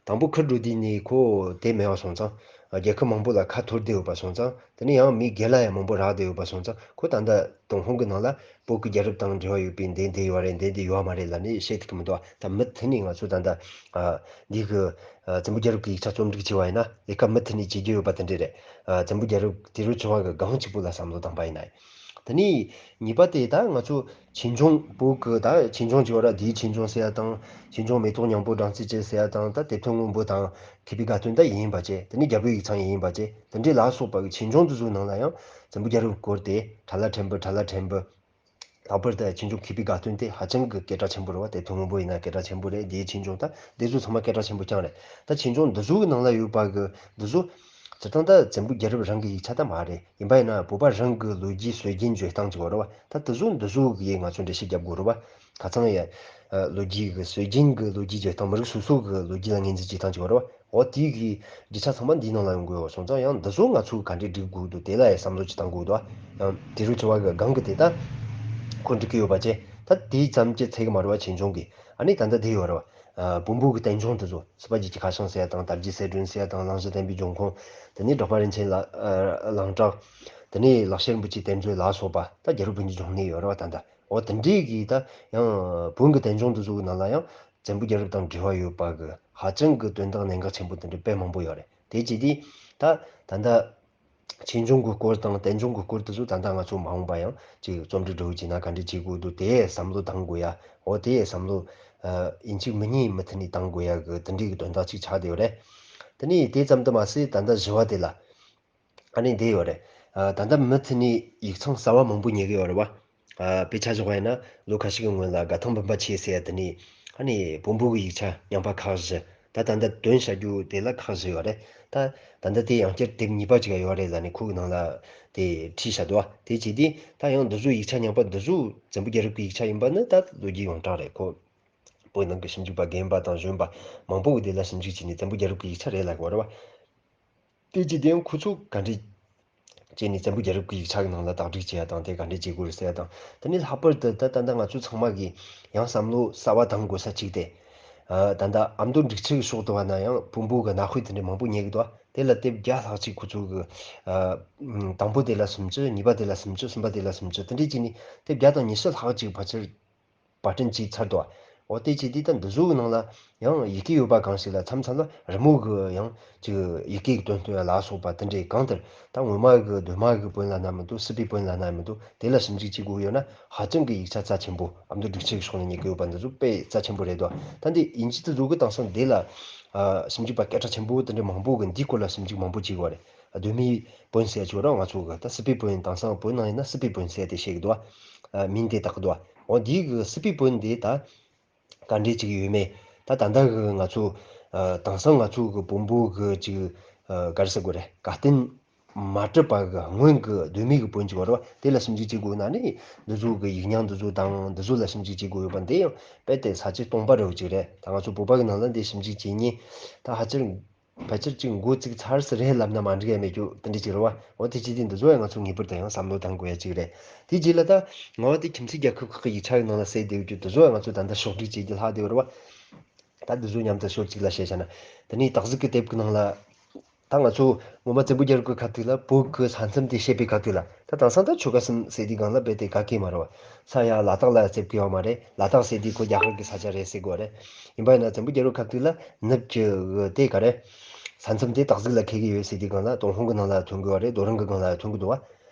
དང་པོ་ཁུར་འགྲོ་དུས་ནས་ཁོ་དེ་མེད་པ་སོང་ཙང་། རྒྱལ་ཁབ་མང་པོ་ལ་ཁ་འཐོར་བསྡད་ཡོད་པ་སོང་ཙང་། དེ་ནས་ཡང་མི་སྒེར་ལ་ཡང་མང་པོ་རག་བསྡད་ཡོད་པ་སོང་ཙང་། ཁོ་ད་ལྟ་ཏུན་ཧོང་གི་ནང་ལ་བོད་ཀྱི་རྒྱལ་རབས་དང་འབྲེལ་བ་ཡོད་པའི་འདི་འདི་ཡོད་རེད། འདི་འདི་ཡོད་མ་རེད་ལབ་ནས་བཤད་ཐུབ་ཀྱི་མི་འདུག་ད་མུ་མཐུད་ནས་ང་ཚོ་ད་ལྟ་ཨ་འདི་གི་ཨ་བཙན་པོ་རྒྱལ་རབས་ཀྱི་ཡིག་ཆ་རྩོམ་སྒྲིག་བྱས་པ་ཡིན་ན་ལས་ཀ་མུ་མཐུད་ནས་བྱེད་རྒྱུ་ཡོད་པ་དེ་འདྲས་རེད། ཨ་བཙན་པོ་རྒྱལ་རབས་དུས་རབས་བཅུ་པ་གི་སྒང་གཅིག་པོ་ལ་བསམ་བློ་བཏང་པ་ཡིན་ན། དེ་ནས་གཉིས་པ་དེ་ད་ང་ཚོ་ཆོས་འབྱུང་བོད་ཀྱི་ད་ཆོས་འབྱུང་ཅིག་ཡོད་ར། འདིའི་ཆོས་འབྱུང་ཟེར་ཡ་དང་ཆོས་འབྱུང་མེ་ཏོག་སྙིང་པོ་སྦྲང་རྩི་ཅན་ཟེར་ཡ་དང་ད་དེབ་ཐེར་སྔོན་པོ་དང་མཁས་པའི་དགའ་སྟོན་ད་ཡིན་པ་བཅས། དེ་ནས་རྒྱལ་པོའི་ཡིག་ཚང་ཡིན་པ་བཅས། དེ་འདྲའི་ལ་སོགས་པ་གི་ཆོས་འབྱུང་དེ་ཚོའི་ནང་ལ་ཡང་བཙན་པོ་རྒྱལ་རབས་སྐོར་དེ་ཁྲ་ལ་ཕྲན་བུ་ཁྲ་ལ་ཕྲན་བུ། ལྷག་པར་དུ་ཆོས་འབྱུང་མཁས་པའི་དགའ་སྟོན་དེ་ཧ་ཅང་གི་སྐད་གྲགས་ཆེན་པོ་རེད་བ། དེབ་ཐེར་སྔོན་པོ་ཡིན་ན་སྐད་གྲགས་ཆེན་པོ་རེད། འདིའི་ཆོས་འབྱུང་ད་འདི་ཚོ་ཚང་མ་སྐད་གྲགས་ཆེན་པོ་རྐྱང་རེད། ད་ཆོས་འབྱུང་འདི་ཚོ་གི་ནང་ལ་ཡོད་པ་གི་འདི་ཚོ་སྤྱིར་བཏང་ད་བཙན་པོ་རྒྱལ་རབས་རང་གི་ཡིག་ཆ་ད་མ་རེད། ཡིན་པ་ཡིན་ན་བོད་པ་རང་གི་ལོ་རྒྱུས་སྲོལ་རྒྱུན་བརྗོད་སྟངས་ཅིག་ཡོད་རེད་བ། ད་དེ་ཚོ་འདི་ཚོ་གི་ང་ཚོ་འགྲེལ་བཤད་རྒྱབ་དགོས་རེད་བ། ཁ་སང་ཡ་ལོ་རྒྱུས་གི་སྲོལ་རྒྱུན་གི་ལོ་རྒྱུས་བརྗོད་སྟངས། མི་རིགས་སོ་སོ་གི་ལོ་རྒྱུས་ལ་ངོས་འཛིན་བྱེད་སྟངས་ཅིག་ཡོད་རེད་བ། འོ་དེའི་གི་རྒྱུ་ཆ་ཚང་མ་འདིའི་ནང་ལ་ཡོང་གི་ཡོད་སོང་ཙང་། ཡང་འདི་ཚོ་ང་ཚོས་ག་འདྲས་སྒྲིག་དགོས་འདུག་དེ་ལ་ཡང་བསམ་བློ་ཅིག་བཏང་དགོས་འདུག་ཨ། ཡང་དུས་རབས་བཅུ་པ་གི་སྒང་གི་དེ་ད་ འཁོར་འགྲིག་གི་ཡོད་པ་བྱས། ད་དེ་ཙམ་གྱིས་ཚད་ཀྱི་མ་རེད་བ། ཆོས་འབྱུང་གི། ཨ་ནི་ད་ལྟ་དེ་ཡོད་རེད་བ། ཨ། བོན་པོ་གི་བསྟན་འབྱུང་དེ་ཚོ། སྲིད་པ་རྒྱུད་ཀྱི་ཁ་བྱང་ཟེར་ཡ་དང་། དར་རྒྱས་གསལ་སྒྲོན་ཟེར་ཡ་དང་། གླེང་གཞི་བསྟན་པའི་འབྱུང་ཁུངས། དེ་ནས་གྲགས་པ་རིན་ཆེན་ལ། ཨ། ལང་གྲགས། དེ་ནས་ལག་ཤེས་རིན་པོ་ཆེའི་གཏེར་མཛོད་ལ་སོགས་པ། ད་རྒྱལ་རབས་བོན་གྱི་འབྱུང་གནས་ཡོད་རེད་བ། ད་ལྟ། འོ་དེ་འདྲའི་གི་ད་ཡང་བོན་གྱི་བསྟན་འབྱུང་དེ་ཚོ་གི་ནང་ལ་ཡང་བཙན་པོ་རྒྱལ་རབས་དང་འབྲེལ་བ་ཡོད་པ་གི་ཧ་ཅང་གི་དོན་དག་གནད་འགག་ཆེན་པོ་དེ་འདྲ་དཔེ་མང་པོ་ཡོད་རེད། དེ་བྱས་དུས་ད་ད་ལྟ་ཆོས་འབྱུང་གི་སྐོར་དང་བསྟན་འབྱུང་གི་སྐོར་དེ་ཚོ་ད་ལྟ་ང་ཚོ་མ་འོངས་པ་ཡང་ཅིག་རྩོམ་སྒྲིག་འབྲི་འོས་བྱས་ན་ག་འདྲ་བྱེད་དགོས་འདུག་དེ་བསམ་བློ་བཏང་དགོས་ཡ། འོ་དེ་བསམ་བློ། ཨ། ཡིན་གཅིག་མིན་གཉིས་མུ་མཐུད་ནས་བཏང་དགོས་ཡ་གི་དེ་འདྲའི་གི་དོན་དག་ཅིག་ཆགས་བསྡད་ཡོད་རེད། དེ་ནས་དེ་ཙམ་དུ་མ་ཟད། ད་ལྟ་བཞི་བ་དེ་ལ། ཨ་ནི་འདི་ཡོད་རེད། ཨ། ད་ལྟ་མུ་མཐུད་ནས་ཡིག་ཚང་གསར་བ་མང་པོ་རྙེད་ཀྱི་ཡོད་རེད་བ། ཨ། དཔེ་ཆ་བཞག་པ་ཡིན་ན་ལོ་ཁ་ཤས་ཀྱི་སྔོན་ལ་དགའ་ཐང་འབུམ་པ་ཆེ་ཟེར་ཡ་དེ་ནས། ཨ་ནི་བོན་པོ་གི་ཡིག་ཆ་རྙིང་པ་ཁག་བཞི། ད་ད་ལྟ་འདོན་བྱ་རྒྱུ་དེ་ལ་ཁག་བཞི་ཡོད་རེད། ད་ད་ལྟ་དེ་ཡང་བསྐྱར་དེབ་གཉིས་པ་ཅིག་ཡོད་རེད་ལབ་ནས་ཁོ་གི་ནང་ལ་དེ་བྲིས་བཞག་འདུག་བ། དེ་བྱས་དུས་ད་ཡང་འདི་ཚོ་ཡིག་ཆ་རྙིང་པ་འདི་ཚོ་བཙན་པོ་རྒྱལ་རབས་ཀྱི་ཡིག་ཆ་ཡིན་པ་ནི་ད་ལོ་རྒྱུས་ཡོངས་གྲགས་རེད། ཁོ་བོད་ནང་གི་ཞིབ་འཇུག་པ་རྒན་པ་དང་གཞོན་པ་མང་པོ་གི་དེ་ལ་ཞིབ་འཇུག་བྱས་ནས་བཙན་པོ་རྒྱལ་རབས་ཀྱི་ཡིག་ཆ་རེད་ལབ་ཀྱི་ཡོད་རེད་བ། དེ་བྱས་དུས་ཡང་ཁོ་ཚོ་ག་འདྲས་བྱས་ནས་བཙན་པོ་རྒྱལ་རབས་ཀྱི་ཡིག་ཆ་གི་ནང་ལ་དག་སྒྲིག་བྱེད་ཡ་དང་། དེ་ག་འདྲས་བྱེད་དགོས་རེད་ཟེར་ཡ་དང་། དེ་ནས་ལྷག་པར་དུ་ད་ད་ལྟ་ང་ཚོ་ཚང་མ་གིས་ཡང་བསམ་བློ་གསར་བ་བཏང་དགོས་ས་གཅིག་དེ། ཨ། ད་ལྟ་ཨ་མདོ་འབྲུག་ཆུ་གི་ཕྱོགས་དུ་བ་ན་ཡང་བོན་པོ་གི་གནའ་དཔེ་དེ་འདྲས་མང་པོ་རྙེད་ཀྱི་འདུག་དེ་ལ་དེབ་བརྒྱ་ལྷག་ཅིག་ཁོ་ཚོ་གི། ཨ། དང་པོ་དེ་ལ་སུམ་ཅུ། གཉིས་པ་དེ་ལ་སུམ་ཅུ། གསུམ་པ་དེ་ལ་སུམ་ཅུ། དེ་འདྲས་བྱས་ནས་དེབ་བརྒྱ་དང་ཉི་ཤུ་ལྷག་ཅིག་ཕལ་ཆེར་པར་སྐྲུན་བྱས་ཚར་འདུག་འོ་དེ་བྱས་དུས་ད་འདི་ཚོ་གི་ནང་ལ་ཡང་ཡི་གེ་ཡོད་པ་གང་ཞིག་ལ་མཚམས་མཚམས་ལ་རི་མོ་གི་ཡང་ཅིག་ཡི་གེ་གི་དོན་སྟོན་ཡ་ལ་སོགས་པ་དེ་འདྲའི་གང་ལྟར་ད་སྔོན་མ་གི་གདོད་མ་གི་བོན་ལབ་ན་མི་འདུག་སྲིད་པའི་བོན་ལབ་ན་མི་འདུག་དེ་ལ་ཞིབ་འཇུག་བྱེད་དགོས་ཡོད་ན་ཧ་ཅང་གི་ཡིག་ཆ་རྩ་ཆེན་པོ། ཨ་མདོ་འབྲུག་ཆུ་གི་ཕྱོགས་ནས་རྙེད་ཀྱི་ཡོད་པ་འདི་ཚོ་དཔེ་རྩ་ཆེན་པོ་རེད་འདུག་ད་འདི་དབྱིན་ཇི་དེ་ཚོ་གི་དེང་སང་འདི་ལ། ཨ། ཞིབ་འཇུག་པ་སྐད་གྲགས་ཆེན་པོ་དེ་འདྲའི་མང་པོ་གི་འདིའི་སྐོར་ལ་ཞིབ་འཇུག་མང་པོ་བྱེད་དགོས་རེད། གདོད་མའི་བོན་ཟེར་ཡ་ཅིག་ཡོད་རེད། ང་ཚོ་གི་ད་སྲིད་པའི་བོན། དེང་སང་བོད་ནང་ཡིན་ན་སྲིད་པའི་བོན་ཟེར་ཡ་དེ་བཤད་ཀྱི་འདུག་ཨ། མིང་དེ་བཏགས་ཀྱི་འདུག་འོ་འདིའི་གི་སྲིད་པའི་བོན་འདི་ད་ག་འདྲས་ཅིག་ཡོད་མེད། ད་ད་ལྟ་གི་ང་ཚོ། ཨ། དེང་སང་ང་ཚོ་གི་བོན་པོ་གི་ཅིག་ཨ། ག་རེ་ཟེར་དགོས་རེད། དགའ་སྟོན་མ་གྲུབ་པ་གི་སྔོན་གི་གདོད་མའི་གི་བོན་ཅིག་ཡོད་རེད་བ། དེ་ལ་ཞིབ་འཇུག་བྱེད་དགོས་ན་ནི་འདི་ཚོ་གི་ཡིག་རྙིང་འདི་ཚོ་དང་འདི་ཚོ་ལ་ཞིབ་འཇུག་བྱེད་དགོས་ཡོད་པ་འདི་ཡང་རྦད་དེ་ས་བཅད་སྟོང་པ་རེད་བ་ཅིག་རེད། ད་ང་ཚོ་བོད་པ་གི་ནང་ལ་འདི་ཞིབ་འཇུག་བྱེད་མཁན་ད་ཕལ་ཆེར། ཕལ་ཆེར་གཅིག་མགོ་བཙུགས་ཚར་ས་རེད་ལབ་ན་མ་འགྲིག་ཡ་མེད་རྒྱུ་དེ་འདྲ་ཅིག་རེད་བ། འོ་དེ་བྱེད་དུས་འདི་ཚོ་ཡང་ང་ཚོ་ངེས་པར་དུ་ཡང་བསམ་བློ་བཏང་དགོས་ཡ་ཅིག་རེད། དེ་རྗེས་ལ་ད་ངོ་བོ་དེ་ཁྱིམ་མཚེས་རྒྱལ་ཁབ་ཁག་གི་ཡིག་ཆ་གི་ནང་ལ་གསལ་བསྡད་ཡོད་རྒྱུ་དེ་ཚོ་ཡང་ང་ཚོ་ད་ལྟ་ཕྱོགས་སྒྲིག་བྱེད་རྒྱུ་ལྷག་བསྡད་ཡོད་རེད་བ། ད་འདི་ཚོ་མཉམ་དུ་ཕྱོགས་གཅིག་ལ་བཤད་བྱ་ན། དེ་ནས་སྟག་གཟིག་གི་དེབ་ཀྱི་ནང་ལ། ད་ང་ཚོ་སྔོན་མ་བཙན་པོ་རྒྱལ་རབས་ཀྱི་སྐབས་དུས་ལ་བོད་ཀྱི་ས་མཚམས་དེ་བཤད་པའི་སྐབས་དུས་ལ། ད་དེང་སང་ད་ཆོལ་ཁ་གསུམ་ཟེར་དུས་སྒང་ལ་རྦད་དེ་ག་གེ་མ་རེད་བ། ས་ཡ་ལ་དྭགས་ལ་བརྩི་གི་ཡོད་མ་རེད། ལ་དྭགས་ཟེར་དུས་ཁོ་རྒྱ་གར་གྱི་ས་ཆ་རེད་ཟེར་དགོས་རེད། ཡིན་པ་ཡིན་ན་བཙན་པོ་རྒྱལ་རབས་སྐབས་དུས་ལ་ནུབ་ཀྱི་དེ་ག་རེ། ས་མཚམས་དེ་སྟག་གཟིག་ལ་འཁེལ་གི་ཡོད་ཟེར་དུས་སྒང་ལ་ཏུན་ཧོང་གི་ནང་ལ་ཐོན་གི་ཡོད་རེད། རྡོ་རིང་གི་སྒང་ལ་ཐོན་གི་འདུག་བ།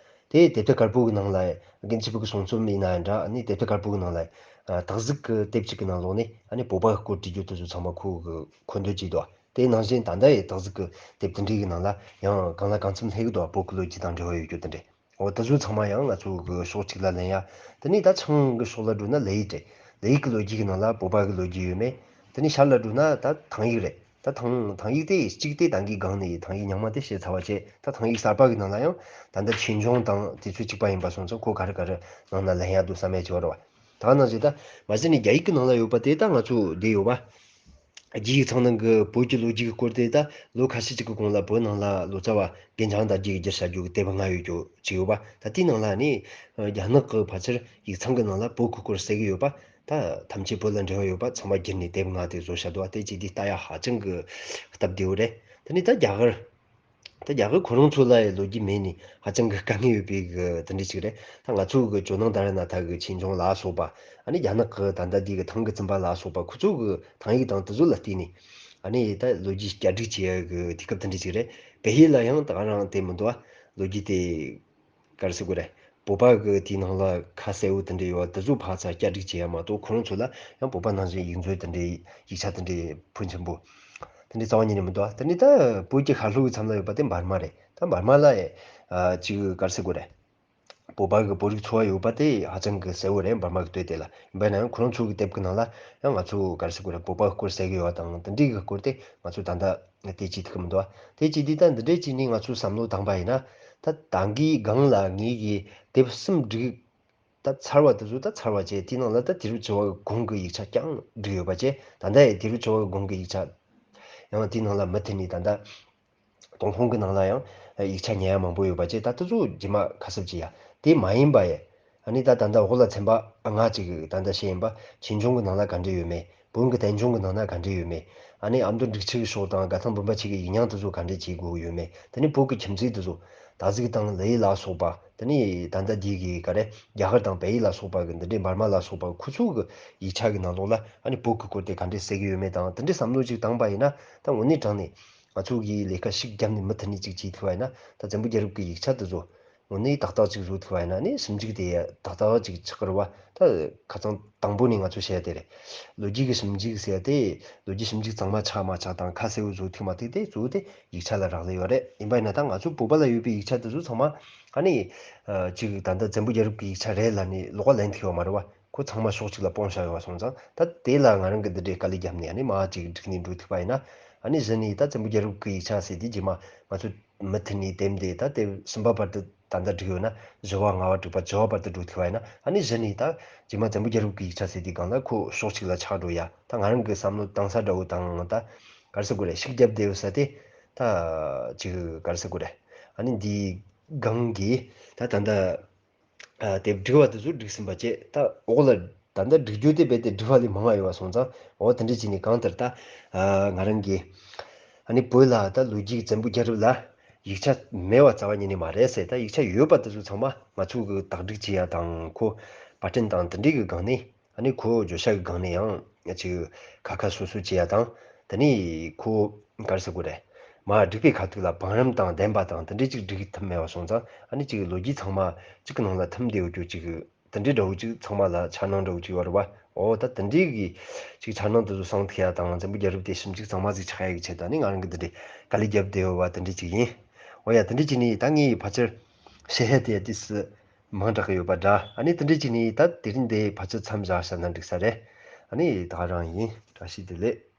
དེ་དེབ་ཐེར་དཀར་པོ་གི་ནང་ལ་རྒན་ཆོས་འཕེལ་གྱི་གསུང་རྩོམ་ཡིན་ན་ཡང་འདྲ། ཨ་ནི་དེབ་ཐེར་དཀར་པོ་གི་ནང་ལ། ཨ། སྟག་གཟིག་གི་དེབ་ཅིག་གི་ནང་ལོགས་ནས་ཨ་ནི་བོད་པ་གི་སྐོར་བྲིས་རྒྱུ་དེ་ཚོ་ཚང་མ་ཁོ་གི་འཁོད་འདོད་བྱས་འདུག་དེ་ནང་བཞིན་ད་ལྟ་ཡི་སྟག་གཟིག་གི་དེབ་དེ་འདྲའི་གི་ནང་ལ་ཡང་གང་ལ་གང་འཚམ་སླེབས་ཀྱི་འདུག་བོད་ཀྱི་ལོ་རྒྱུས་དང་འབྲེལ་བ་ཡོད་རྒྱུ་དེ་འདྲ། འོ་དེ་ཚོ་ཚང་མ་ཡང་ང་ཚོ་གི་ཕྱོགས་གཅིག་ལ་ལེན་ཡ། དེ་ནས་ད་བྱང་གི་ཕྱོགས་ལ་འགྲོ་ན་ལི་ཡུལ་རེད། ལི་ཡུལ་གྱི་ལོ་རྒྱུས་ཀྱི་ནང་ལ་བོད་པ་གི་ལོ་རྒྱུས་ཡོད་མེད། དེ་ནས་ཤར་ལ་འགྲོ་ན་ད་ཐང་ཡིག་རེད། ད་ཐང་ཐང་ཡིག་དེ་གཅིག་དེ་ད་གིན་སྒང་ནས་ཐང་ཡིག་རྙིང་མ་དེ་བཤད་ཚར་བ་བྱས། ད་ཐང་ཡིག་གསར་པ་གི་ནང་ལ་ཡང་ད་ལྟ་ཆོས་འབྱུང་དང་དེ་ཚོ་གཅིག་པ་ཡིན་པ་སོང་ཙང་ཁོ་ག་རེ་ག་རེ་ནང་ན་ལེན་ཡ་འདུག་བསམ་ཡ་ཅིག་ཡོད་རེད་བ། ད་ནང་བཞིན་ད་མ་གཞི་ནས་རྒྱ་ཡིག་གི་ནང་ལ་ཡོད་པ་དེ་ད་ང་ཚོ་བསྡད་ཡོད་པ། རྒྱའི་ཡིག་ཚང་ནང་གི་བོད་ཀྱི་ལོ་རྒྱུས་ཀྱི་སྐོར་དེ་ད་ལོ་ཁ་ཤས་ཅིག་གི་གོང་ལ་བོད་ནང་ལ་ལོ་ཙཱ་བ་རྒན་བྱང་དར་རྒྱས་ཀྱིས་བསྒྱུར་བྱ་རྒྱུ་གི་དེབ་ལྔ་ཡོད་རྒྱུ་ཅིག་ཡོད་པ། ད་དེའི་ནང་ལ་ནི་རྒྱ་ནག་གི་ཕལ་ཆེར་ཡིག་ཚང་གི་ནང་ལ་བོད་ཀྱི་སྐོར་གསལ་གི་ཡོད་པ། ད་ཐམས་ཅད་བོད་ལ་འབྲེལ་བ་ཡོད་པ་ཚང་མ་བསྒྱུར་ནས་དེབ་ལྔ་དེ་བཟོ་བྱ་འདུག་དེ་ཅིག་དེ་ལྟ་ཡ་ཧ་ཅང་གི་སྟབས་བདེ་བོ་རེད། དེ་ནས་ད་རྒྱ་གར། ད་རྒྱ་གར་ཁོ་རང་ཚོ་ལ་ཡི་ལོ་རྒྱུས་མེད་ནི་ཧ་ཅང་གི་དཀའ་ངལ་ཡོད་པའི་གི་དེ་འདྲ་ཅིག་རེད། ད་ང་ཚོ་གི་ཇོ་ནང་དྷ་ར་ནཱ་ཐ་གི་ཆོས་འབྱུང་ལ་སོགས་པ། ཨ་ནི་རྒྱ་ནག་གི་ད་ལྟ་འདི་གི་ཐང་གི་བཙུན་པ་ལ་སོགས་པ་ཁོ་ཚོ་གི་ཐང་ཡིག་དང་དེ་ཚོ་ལ་བལྟས་ནས། ཨ་ནི་ད་ལོ་རྒྱུས་བསྐྱར་སྒྲིག་བྱེད་ཡ་གི་དུས་སྐབས་དེ་འདྲ་ཅིག་རེད། བལ་ཡུལ་ལ་ཡང་ད་ག་རང་དེ་མི་འདུག་ཨ། ལོ་རྒྱུས་དེ། ག་རེ་ཟེར་དགོས་རེད། བོད་པ་གི་དེའི་ནང་ལ་ཁ་གསལ་བོ་དེ་འདྲ་ཡོད་པ་དེ་ཚོ་ཕར་ཚུར་བསྐྱར་སྒྲིག་བྱེད་ཡ་མ་གཏོགས་ཁོ་རང་ཚོ་ལ་ཡང་བོད་པ་ནང་བཞིན་ཡིག་མཛོད་དེ་འདྲའི་ཡིག་ཆ་དེ་འདྲའི་ཕོན་ཆེན་པོ་དེ་འདྲའི་རྩ་བ་ཉིད་ནས་མི་འདུག་ཨ། དེ་ནས་ད་བོད་ཀྱི་ཤར་ལྷོའི་མཚམས་ལ་ཡོད་པ་དེ་འབར་མ་རེད། ད་འབར་མ་ལ་ཡ་ཅིག་ག་རེ་ཟེར་དགོས་རེད། བོད་པ་གི་བོད་རིགས་ཚོ་བ་ཡོད་པ་དེ་ཧ་ཅང་གི་གསལ་བོ་རེད། འབར་མ་གི་སྟོད་དེ་ལ། ཡིན་པ་ན་ཡང་ཁོ་རང་ཚོ་གི་དེབ་གི་ནང་ལ་ཡང་ང་ཚོ་ག་རེ་ཟེར་དགོས་རེད། བོད་པ་གི་སྐོར་གསལ་གི་ཡོད་པ་དང་དེ་འདྲའི་གི་སྐོར་དེ་ང་ཚོ་ད་ལྟ་དེ་ཅིག་ཐུག་གི་མི་འདུག་ཨ། དེ་ཅིག་དེ་ད་འདི་འདྲའི་ཅིག་ནི་ང་ཚོས་བསམ་བློ་བཏང་པ་ཡིན་ན། ད་ད་གིན་སྒང་ལ་ངེད་ཀྱིས་དེབ་གསུམ་བསྒྲིགས། ད་ཚར་བ་དེ་ཚོ་ད་ཚར་བ་བྱས། དེའི་ནང་ལ་ད་དུས་རབས་བཅུ་བ་གི་གོང་གི་ཡིག་ཆ་རྐྱང་བསྒྲིགས་ཡོད་པ་བྱས། ད་ལྟ་ཡང་དུས་རབས་བཅུ་བ་གི་གོང་གི་ཡིག་ཆ་ཡང་དེའི་ནང་ལ་མུ་མཐུད་ནས་ད་ལྟ་ཏུན་ཧོང་གི་ནང་ལ་ཡང་ཡིག་ཆ་ཉར་ཡ་མང་པོ་ཡོད་པ་བྱས། ད་དེ་ཚོ་རྗེས་མ་ཁ་གསབ་བྱེད་ཡ། དེ་མ་ཡིན་པ་ཡང་ ཨ་ནི་ད་ད་ལྟ་འོག་ལ་ཚན་པ་ལྔ་ཅིག་ད་ལྟ་བཤད་ཡིན་པ། ཆོས་འབྱུང་གི་ནང་ལ་ག་འདྲ་ཡོད་མེད། བོན་གྱི་བསྟན་འབྱུང་གི་ནང་ན་ག་འདྲ་ཡོད་མེད། ཨ་ནི་ཨ་མདོ་འབྲུག་ཆུ་གི་ཕྱོགས་དང་དགའ་ཐང་བུམ་པ་ཆེ་གི་ཡིག་རྙིང་དེ་ཚོ་ག་འདྲ་བྱེད་དགོས་ཡོད་མེད། དེ་ནི་བོད་ཀྱི་ཁྱིམ་མཚེས་དེ་ཚོ། ད་གཟིག་དང་ལི་ཡི་ལ་སོགས་པ། དེ་ནི་ད་ལྟ་འདི་གི་ག་རེ། རྒྱ་གར་དང་བལ་ཡུལ་ལ་སོགས་པ་གི་འདི་འདྲའི་འབར་མ་ལ་སོགས་པ་ཁོ་ཚོ་གི་ཡིག་ཆ་གི་ནང་ལོགས་ལ་ཨ་ནི་བོད་ཀྱི་སྐོར་དེ་ག་འདྲས་གསལ་གི་ཡོད་མེད་དང་དེ་འདྲའི་བསམ་བློ་ཅིག་བཏང་པ་ཡིན་ན། ད་དངོས་གནས་དྲང་ནས་ང་ཚོ་གིས་ལས་ཀ་ཤུགས་བརྒྱབ་ནས་མུ་མཐུད་ནས་ཅིག་བྱེད་ཐུབ་པ་ཡིན་ན། ད་བཙན་པོ་རྒྱལ་རབས་ཀྱི་ཡིག་ཆ་དེ་ཚོ་དངོས་གནས་ཏག་ཏག་ཅིག་བཟོ་ཐུབ་པ་ཡིན་ན། ཨ་ནི་ཞིབ་འཇུག་དེ་ཏག་ཏག་ཅིག་ཆགས་ཀྱི་རེད་བ། ད་ཁ་སང་དང་པོ་ནས་ང་ཚོ་བཤད་ཡ་དེ་རེད། ལོ་རྒྱུས་ཀྱི་ཞིབ་འཇུག་ཟེར་ཡ་དེ། ལོ་རྒྱུས་ཞིབ་འཇུག་གཙང་མ་ཆགས་མ་ཆགས་དང་ཁ་གསལ་པོ་བཟོ་ཐུབ་མ་ཐུབ་དེ་གཙོ་བོ་དེ་ཡིག་ཆ་ལ་རག་ལས་ཡོད་རེད། ཡིན་པ་ཡིན་ན་ད་ང་ཚོ་བོད་པ་ལ་ཡོད་པའི་ཡིག་ཆ་དེ་ཚོ་ཚང་མ་ཨ་ནི་ཅིག་ད་ལྟ་བཙན་པོ་རྒྱལ་རབས་ཀྱི་ཡིག་ཆ་རེད་ལབ་ནས་ལོགས་ལེན་ཐུབ་ཡོད་མ་རེད་བ། ཁོ་ཚང་མ་ཕྱོགས་གཅིག་ལ་སྤུངས་བཞག་ཡོད་པ་སོང་ཙང་། ད་དེ་ལ་ང་རང་གིས་འདི་འདྲའི་དཀའ་ལས་བརྒྱབ་ནས་ཨ་ནི་མར་ཅིག་བསྒྲིགས་ནས་འགྲོ་ཐུབ་པ་ཡིན་ན། ཨ་ནི་གཞི་ནས་ད་བཙན་པོ་རྒྱལ་རབས་ཀྱི་ཡིག་ཆ་ཟེར་དུས་རྗེས་མ་ང་ཚོ་མུ་མཐུད་ནས་དེབ་འདི་ད་དེབ་གསུམ་པ་བར་དུ་ད་ལྟ་བསྒྲིགས་ཡོད་ན། བཞི་པ་ལྔ་པ་དྲུག་པ་བཅུ་པ་བར་དུ་འགྲོ་ཐུབ་པ་ཡིན་ན། ཨ་ནི་གཞི་ནས་ད་རྗེས་མ་བཙན་པོ་རྒྱལ་རབས་ཀྱི་ཡིག་ཆ་ཟེར་དུས་སྒང་ལ་ཁོ་ཕྱོགས་གཅིག་ལ་ཆགས་འགྲོ་ཡ། ད་ང་རང་གི་བསམ་བློ་བཏང་ས་འདྲ་བོ་དང་། ད་ག་རེ་ཟེར་དགོས་རེད། ཤུགས་རྒྱབ་བསྡད་ཡོད་ས་དེ་ད་ཅིག་ག་རེ་ཟེར་དགོས་རེད། ཨ་ནི་འདིའི་སྒང་གི་ད་ད་ལྟ་ཨ་དེབ་བསྒྲིགས་པ་དེ་ཚོ་བསྒྲིགས་ཟིན་པ་བཅས། ད་འོག་ལ་ད་ལྟ་བསྒྲིགས་རྒྱུ་དེ་རྦད་དེ་བསྒྲིགས་པ་ལས་མང་བ་ཡོད་པ་སོང་ཙང་། འོ་དེ་འདྲ་བྱས་ནས་གང་ལྟར་ད་ཨ་ང་རང་གིས་ཨ་ནི་བོད་ལ་ད་ལོ་རྒྱུས་བཙན་པོ་རྒྱལ་རབས་ལ་ཡིག་ཆ་མེད་པ་རྩ་བ་ཉིད་ནས་མ་རེད་ཟེར། ད་ཡིག་ཆ་ཡོད་པ་དེ་ཚོ་ཚང་མ་ང་ཚོ་གི་དག་སྒྲིག་བྱེད་ཡ་དང་། ཁོ་པར་སྐྲུན་དང་དེ་འདྲའི་གི་སྒང་ནས། ཨ་ནི་ཁོ་བརྗོད་བྱ་གི་སྒང་ནས་ཡང་ཅིག་ཁ་ཁ་སོ་སོ་བྱེད་ཡ་དང་། དེ་ནས་ཁོ་ག་རེ་ཟེར་དགོས་རེད། མར་བསྒྲིགས་པའི་ཁ་ཐུག་ལ་བང་རིམ་དང་ལྡན་པ་དང་དེ་འདྲའི་ཅིག་བསྒྲིགས་ཐུབ་མེད་པ་སོང་ཙང་། ཨ་ནི་ཅིག་ལོ་རྒྱུས་ཚང་མ་གཅིག་གི་ནང་ལ་ཐིམ་བསྡད་ཡོད་རྒྱུ་ཅིག་དེ་འདྲའི་འདྲ་བོ་ཅིག་ཚང་མ་ལ་འཆར་སྣང་འདྲ་བོ་ཅིག་ཡོད་རེད་བ། འོ་ད་དེ་འདྲའི་གི་ཅིག་འཆར་སྣང་དེ་ཚོ་བསམ་ཐུབ་ཡ་དང་། བཙན་པོ་རྒྱལ་རབས་དེ་ཞིབ་འཇུག་གཙང་མ་ཟིག་ཆགས་ཡ་གི་ཆེད་དུ་ཨ་ནི་ང་རང་གིས་དེ་འདྲའི་དཀའ་ལས་བརྒྱབ་བསྡད་ཡོད་པ་དེ་འདྲ་ཅིག་ཡིན། འོ་ཡ། དེ་འདྲ་བྱས་ནས་ད་ངས་ཕལ་ཆེར་བཤད་ཡ་དེ་ཏོག་ཙམ་མང་དྲགས་ཀྱི་ཡོད་པ་འདྲ། ཨ་ནི་དེ་འདྲ་བྱས་ནས་ད་དེ་རིང་འདི་ཕལ་ཆེར་མཚམས་བཞག་བཞག་ན་འགྲིག་ས་རེད། ཨ་ནི་ད་ག་རང་ཡིན། བཀྲ་ཤིས་བདེ་ལེགས།